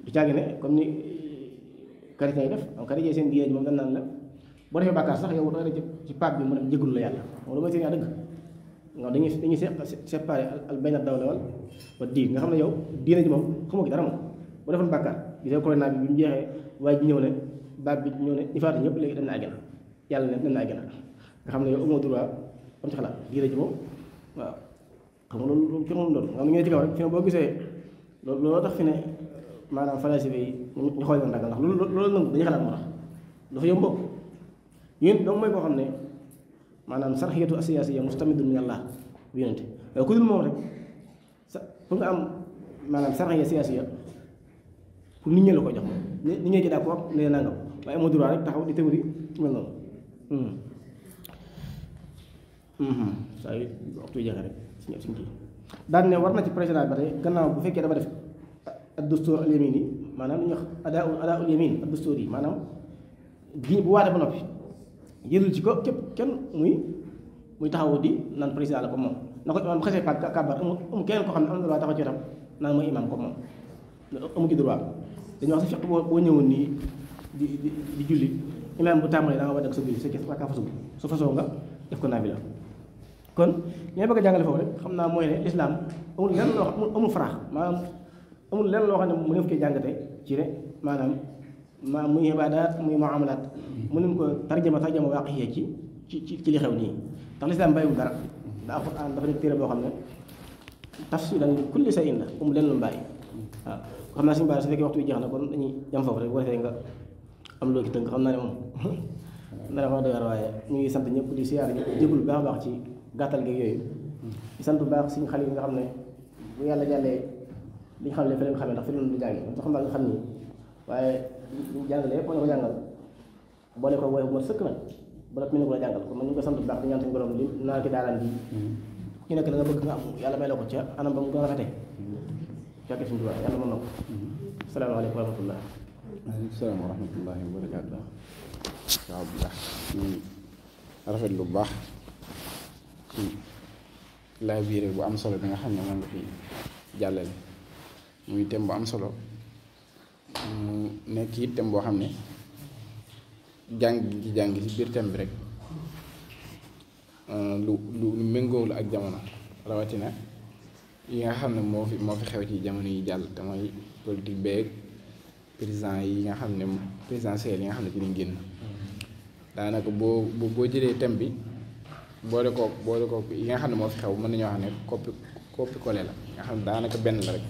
du caagi ne comme ni chrétien yi def am chrétien seen diine ji moom dañ naan la boo defee bàkkaar sax yow danga ci pape bi mu dem jégalu la yàlla moom lu may seen yaa dëgg nga dañuy séparé al bayna dawla wa diin nga xam ne yow diine ji moom xamoo ki dara moom boo defoon bàkkaar gisee corona bi mu jeexee waaye ji ñëw ne baat bi ñëw ne ñi faatu ñëpp léegi dem na àjjana yàlla ne dem na àjjana nga xam ne yow amoo droit am ci xalaat diine ji moom waaw xam nga loolu kenn moom loolu nga xam ne ñu ne ci kaw rek fi ne boo gisee loolu tax fi ne maanaam falasife yi ñu xool leen ragal ndax loolu nangu dañuy xalaat moo tax dafa yomb yonent donc mooy koo xam ne maanaam sarxiyatu asiyaasiya mustamidun min Allah yonent waaye ku dul moom rek sa pour nga am maanaam sarxiya siyaasiya pour nit ñi la ko jox moom nit ñi ci d'accord nee nangam waaye amoo droit rek taxaw di théorie mel noonu saa yu waxtu jeexee rek suñu kii daan ne war na ci président ba tey gannaaw bu fekkee dafa def ad-dustur al-yamini maanaam li ñuy wax adaa'ul yamin ad-dustur yi maanaam gi bu waatee ba noppi jëlul ci ko képp kenn muy taxawu di naan président la ko moom na ko imaam bu xasee kàbbar amul keneen koo xam ne am na droit taxaw ci wetam naan mooy imaam ko moom amu ci droit dañuy wax sa fekk boo ñëwoon nii di julli imaam bu tàmbalee da nga war a def sa julli sa kese waa fasu su fasoo nga def ko naafila kon li may bëgg a jàngale foofu rek xam naa mooy ne lislaam amul lenn loo xam amul faraax maanaam amul lenn loo xam ne mu ne koy jàngate ci ne maanaam muy ibaadaat muy muamalaat mënuñ ko tarjama waaqiyya ci li xew nii ndax lislaam bàyyiwul dara ndax alxuraan dafa nekk téere boo xam ne tafsilan li kulli shay'in la amul lenn lu mu bàyyi waaw xam naa suñu bàyyi su fekkee waxtu bi jeex na kon dañuy jam foofu rek bu defee nga am loo ci tënk xam naa ne moom dara wax dëgg waaye ñu ngi sant ñëpp di siyaar ñëpp jégul baax a baax ci gàttal gi yooyu di sant bu baax suñu xale yi nga xam ne bu yàlla jàllee li ñu xam ne fi leen xamee ndax fi leen du jàngi xam naa nga xam nii waaye ñu jàngalee yëpp mën na ko jàngal boole ko woy bu ma sëkk nag ba nag mi ne ko la jàngal kon man ñu ngi ko sant bu baax di ñaan suñu borom li naa ki daalaan bi ku nekk la nga bëgg nga am yàlla may la ko ca anam ba mu gën a rafetee fekkee suñu duwaa yàlla mën na ko asalaamaaleykum wa rahmatullah waaleykum salaam wa rahmatullahi wa barakaatu waaw bu baax ñu rafet lu baax ci laa biire bu am solo bi nga xam ne moom nga fi jàllale muy thème bu am solo mu nekk it thème boo xam ne jàng ci jàng ci biir thème bi rek lu méngoo la ak jamono rawatina yi nga xam ne moo fi xew ci jamono yi jàll te mooy politique beeg président yi nga xam ne présidentiel yi nga xam ne ci lañ génn daanaka boo jëlee thème bi boole ko yi nga xam ne moo fi xew mën nañoo xam ne coppi collé la nga xam ne daanaka benn la rek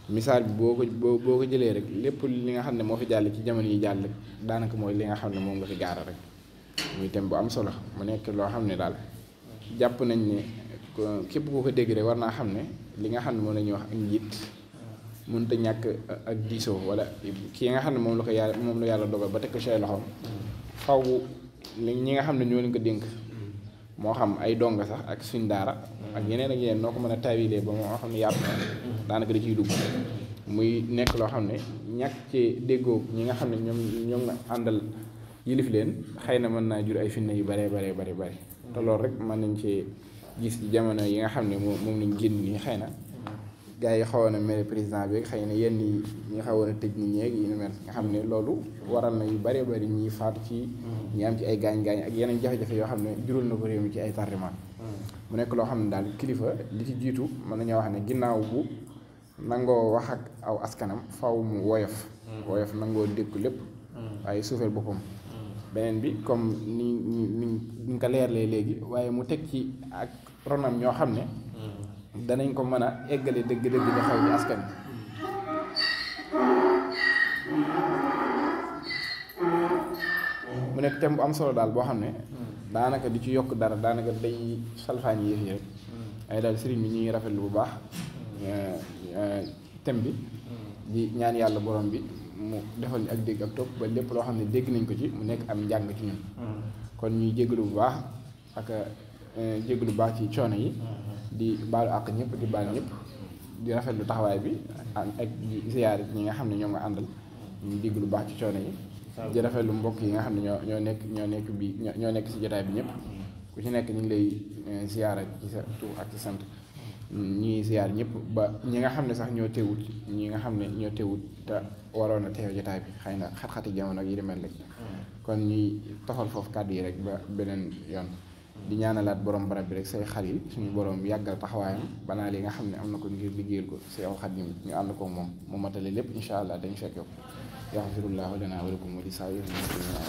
misaal bi boo ko jëlee rek lépp li nga xam ne moo fi jàll ci jamono yi jàll daanaka mooy li nga xam ne moom nga fi gaara rek muy thème bu am solo mu nekk loo xam ne daal jàpp nañ ne képp koo ko dégg rek war naa xam ne li nga xam ne moom la ñuy wax ak njiit mënut a ñàkk ak diisoo wala ki nga xam ne moom la yàlla dogal ba teg ko ci ay loxoom faw ñi nga xam ne ñoo leen ko dénk moo xam ay donga sax ak suñ daara ak yeneen ak yeneen noo ko mën a tawilee ba moo xam ne yàpp na daanaka da ciy dugg muy nekk loo xam ne ñàkk ci déggoo ñi nga xam ne ñoom nga àndal yilif leen xëy na mën naa jur ay fitna yu bare te loolu rek mën nañ ci gis jamono yi nga xam ne moom lañ génn nii xëy na gars yi xawoon na mere président bi xëy na yenn yi ñi xawoon a tëj nit ñeeg yi mel nga xam ne loolu waral na yu bëree bëri ñi faatu ci ñi am ci ay gaañ-gaañ ak yeneen jafe-jafe yoo xam ne jural na ko réew mi ci ay tardement mu nekk loo xam ne daal kilifa li ci jiitu mën nañoo wax ne ginnaaw bu nangoo wax ak aw askanam faw mu woyof nangoo dékku lépp waaye suufeel boppam beneen bi comme ni ko leerlee léegi waaye mu teg ci ak ronam ñoo xam ne danañ ko mën a eggale dëgg-dëgg li xew ci askan mu nekk thème bu am solo daal boo xam ne daanaka di ci yokk dara daanaka day salfaañ yëf yi rek ay daal sëriñ bi ñu ngi rafetlu bu baax thème bi di ñaan yàlla borom bi mu defal ñu ak dégg ak topp ba lépp loo xam ne dégg nañ ko ci mu nekk am njàng ci ñun kon ñuy jégalu bu baax ak jégalu bu baax ci coono yi di baalu àq ñëpp di baal ñëpp di rafetlu taxawaay bi ak di ziyaar ñi nga xam ne ñoo nga àndal ñu dégg lu baax ci coono yi di rafetlu mbokk yi nga xam ne ñoo nekk ci jotaay bi ñëpp ku ci nekk ñu ngi lay ziyaara ci sa tur ak ci sant ñi ziyaar ñëpp ba ñi nga xam ne sax ñoo teewut te waroon a teew jotaay bi xëy na xat-xati jamono ak yi di mel rek kon ñuy toxal foofu kàddu yi rek ba beneen yoon di ñaanalaat borom barab bi rek say xalil suñu borom yàggal taxawaayam banaa li nga xam ne am na ko ngir liggéeyal ko say aw xadim ñu ànd ko moom mu matale lépp incha allah dañu fekk ko yaxfirullahu lana wa lakum wa li saa'iril muslimina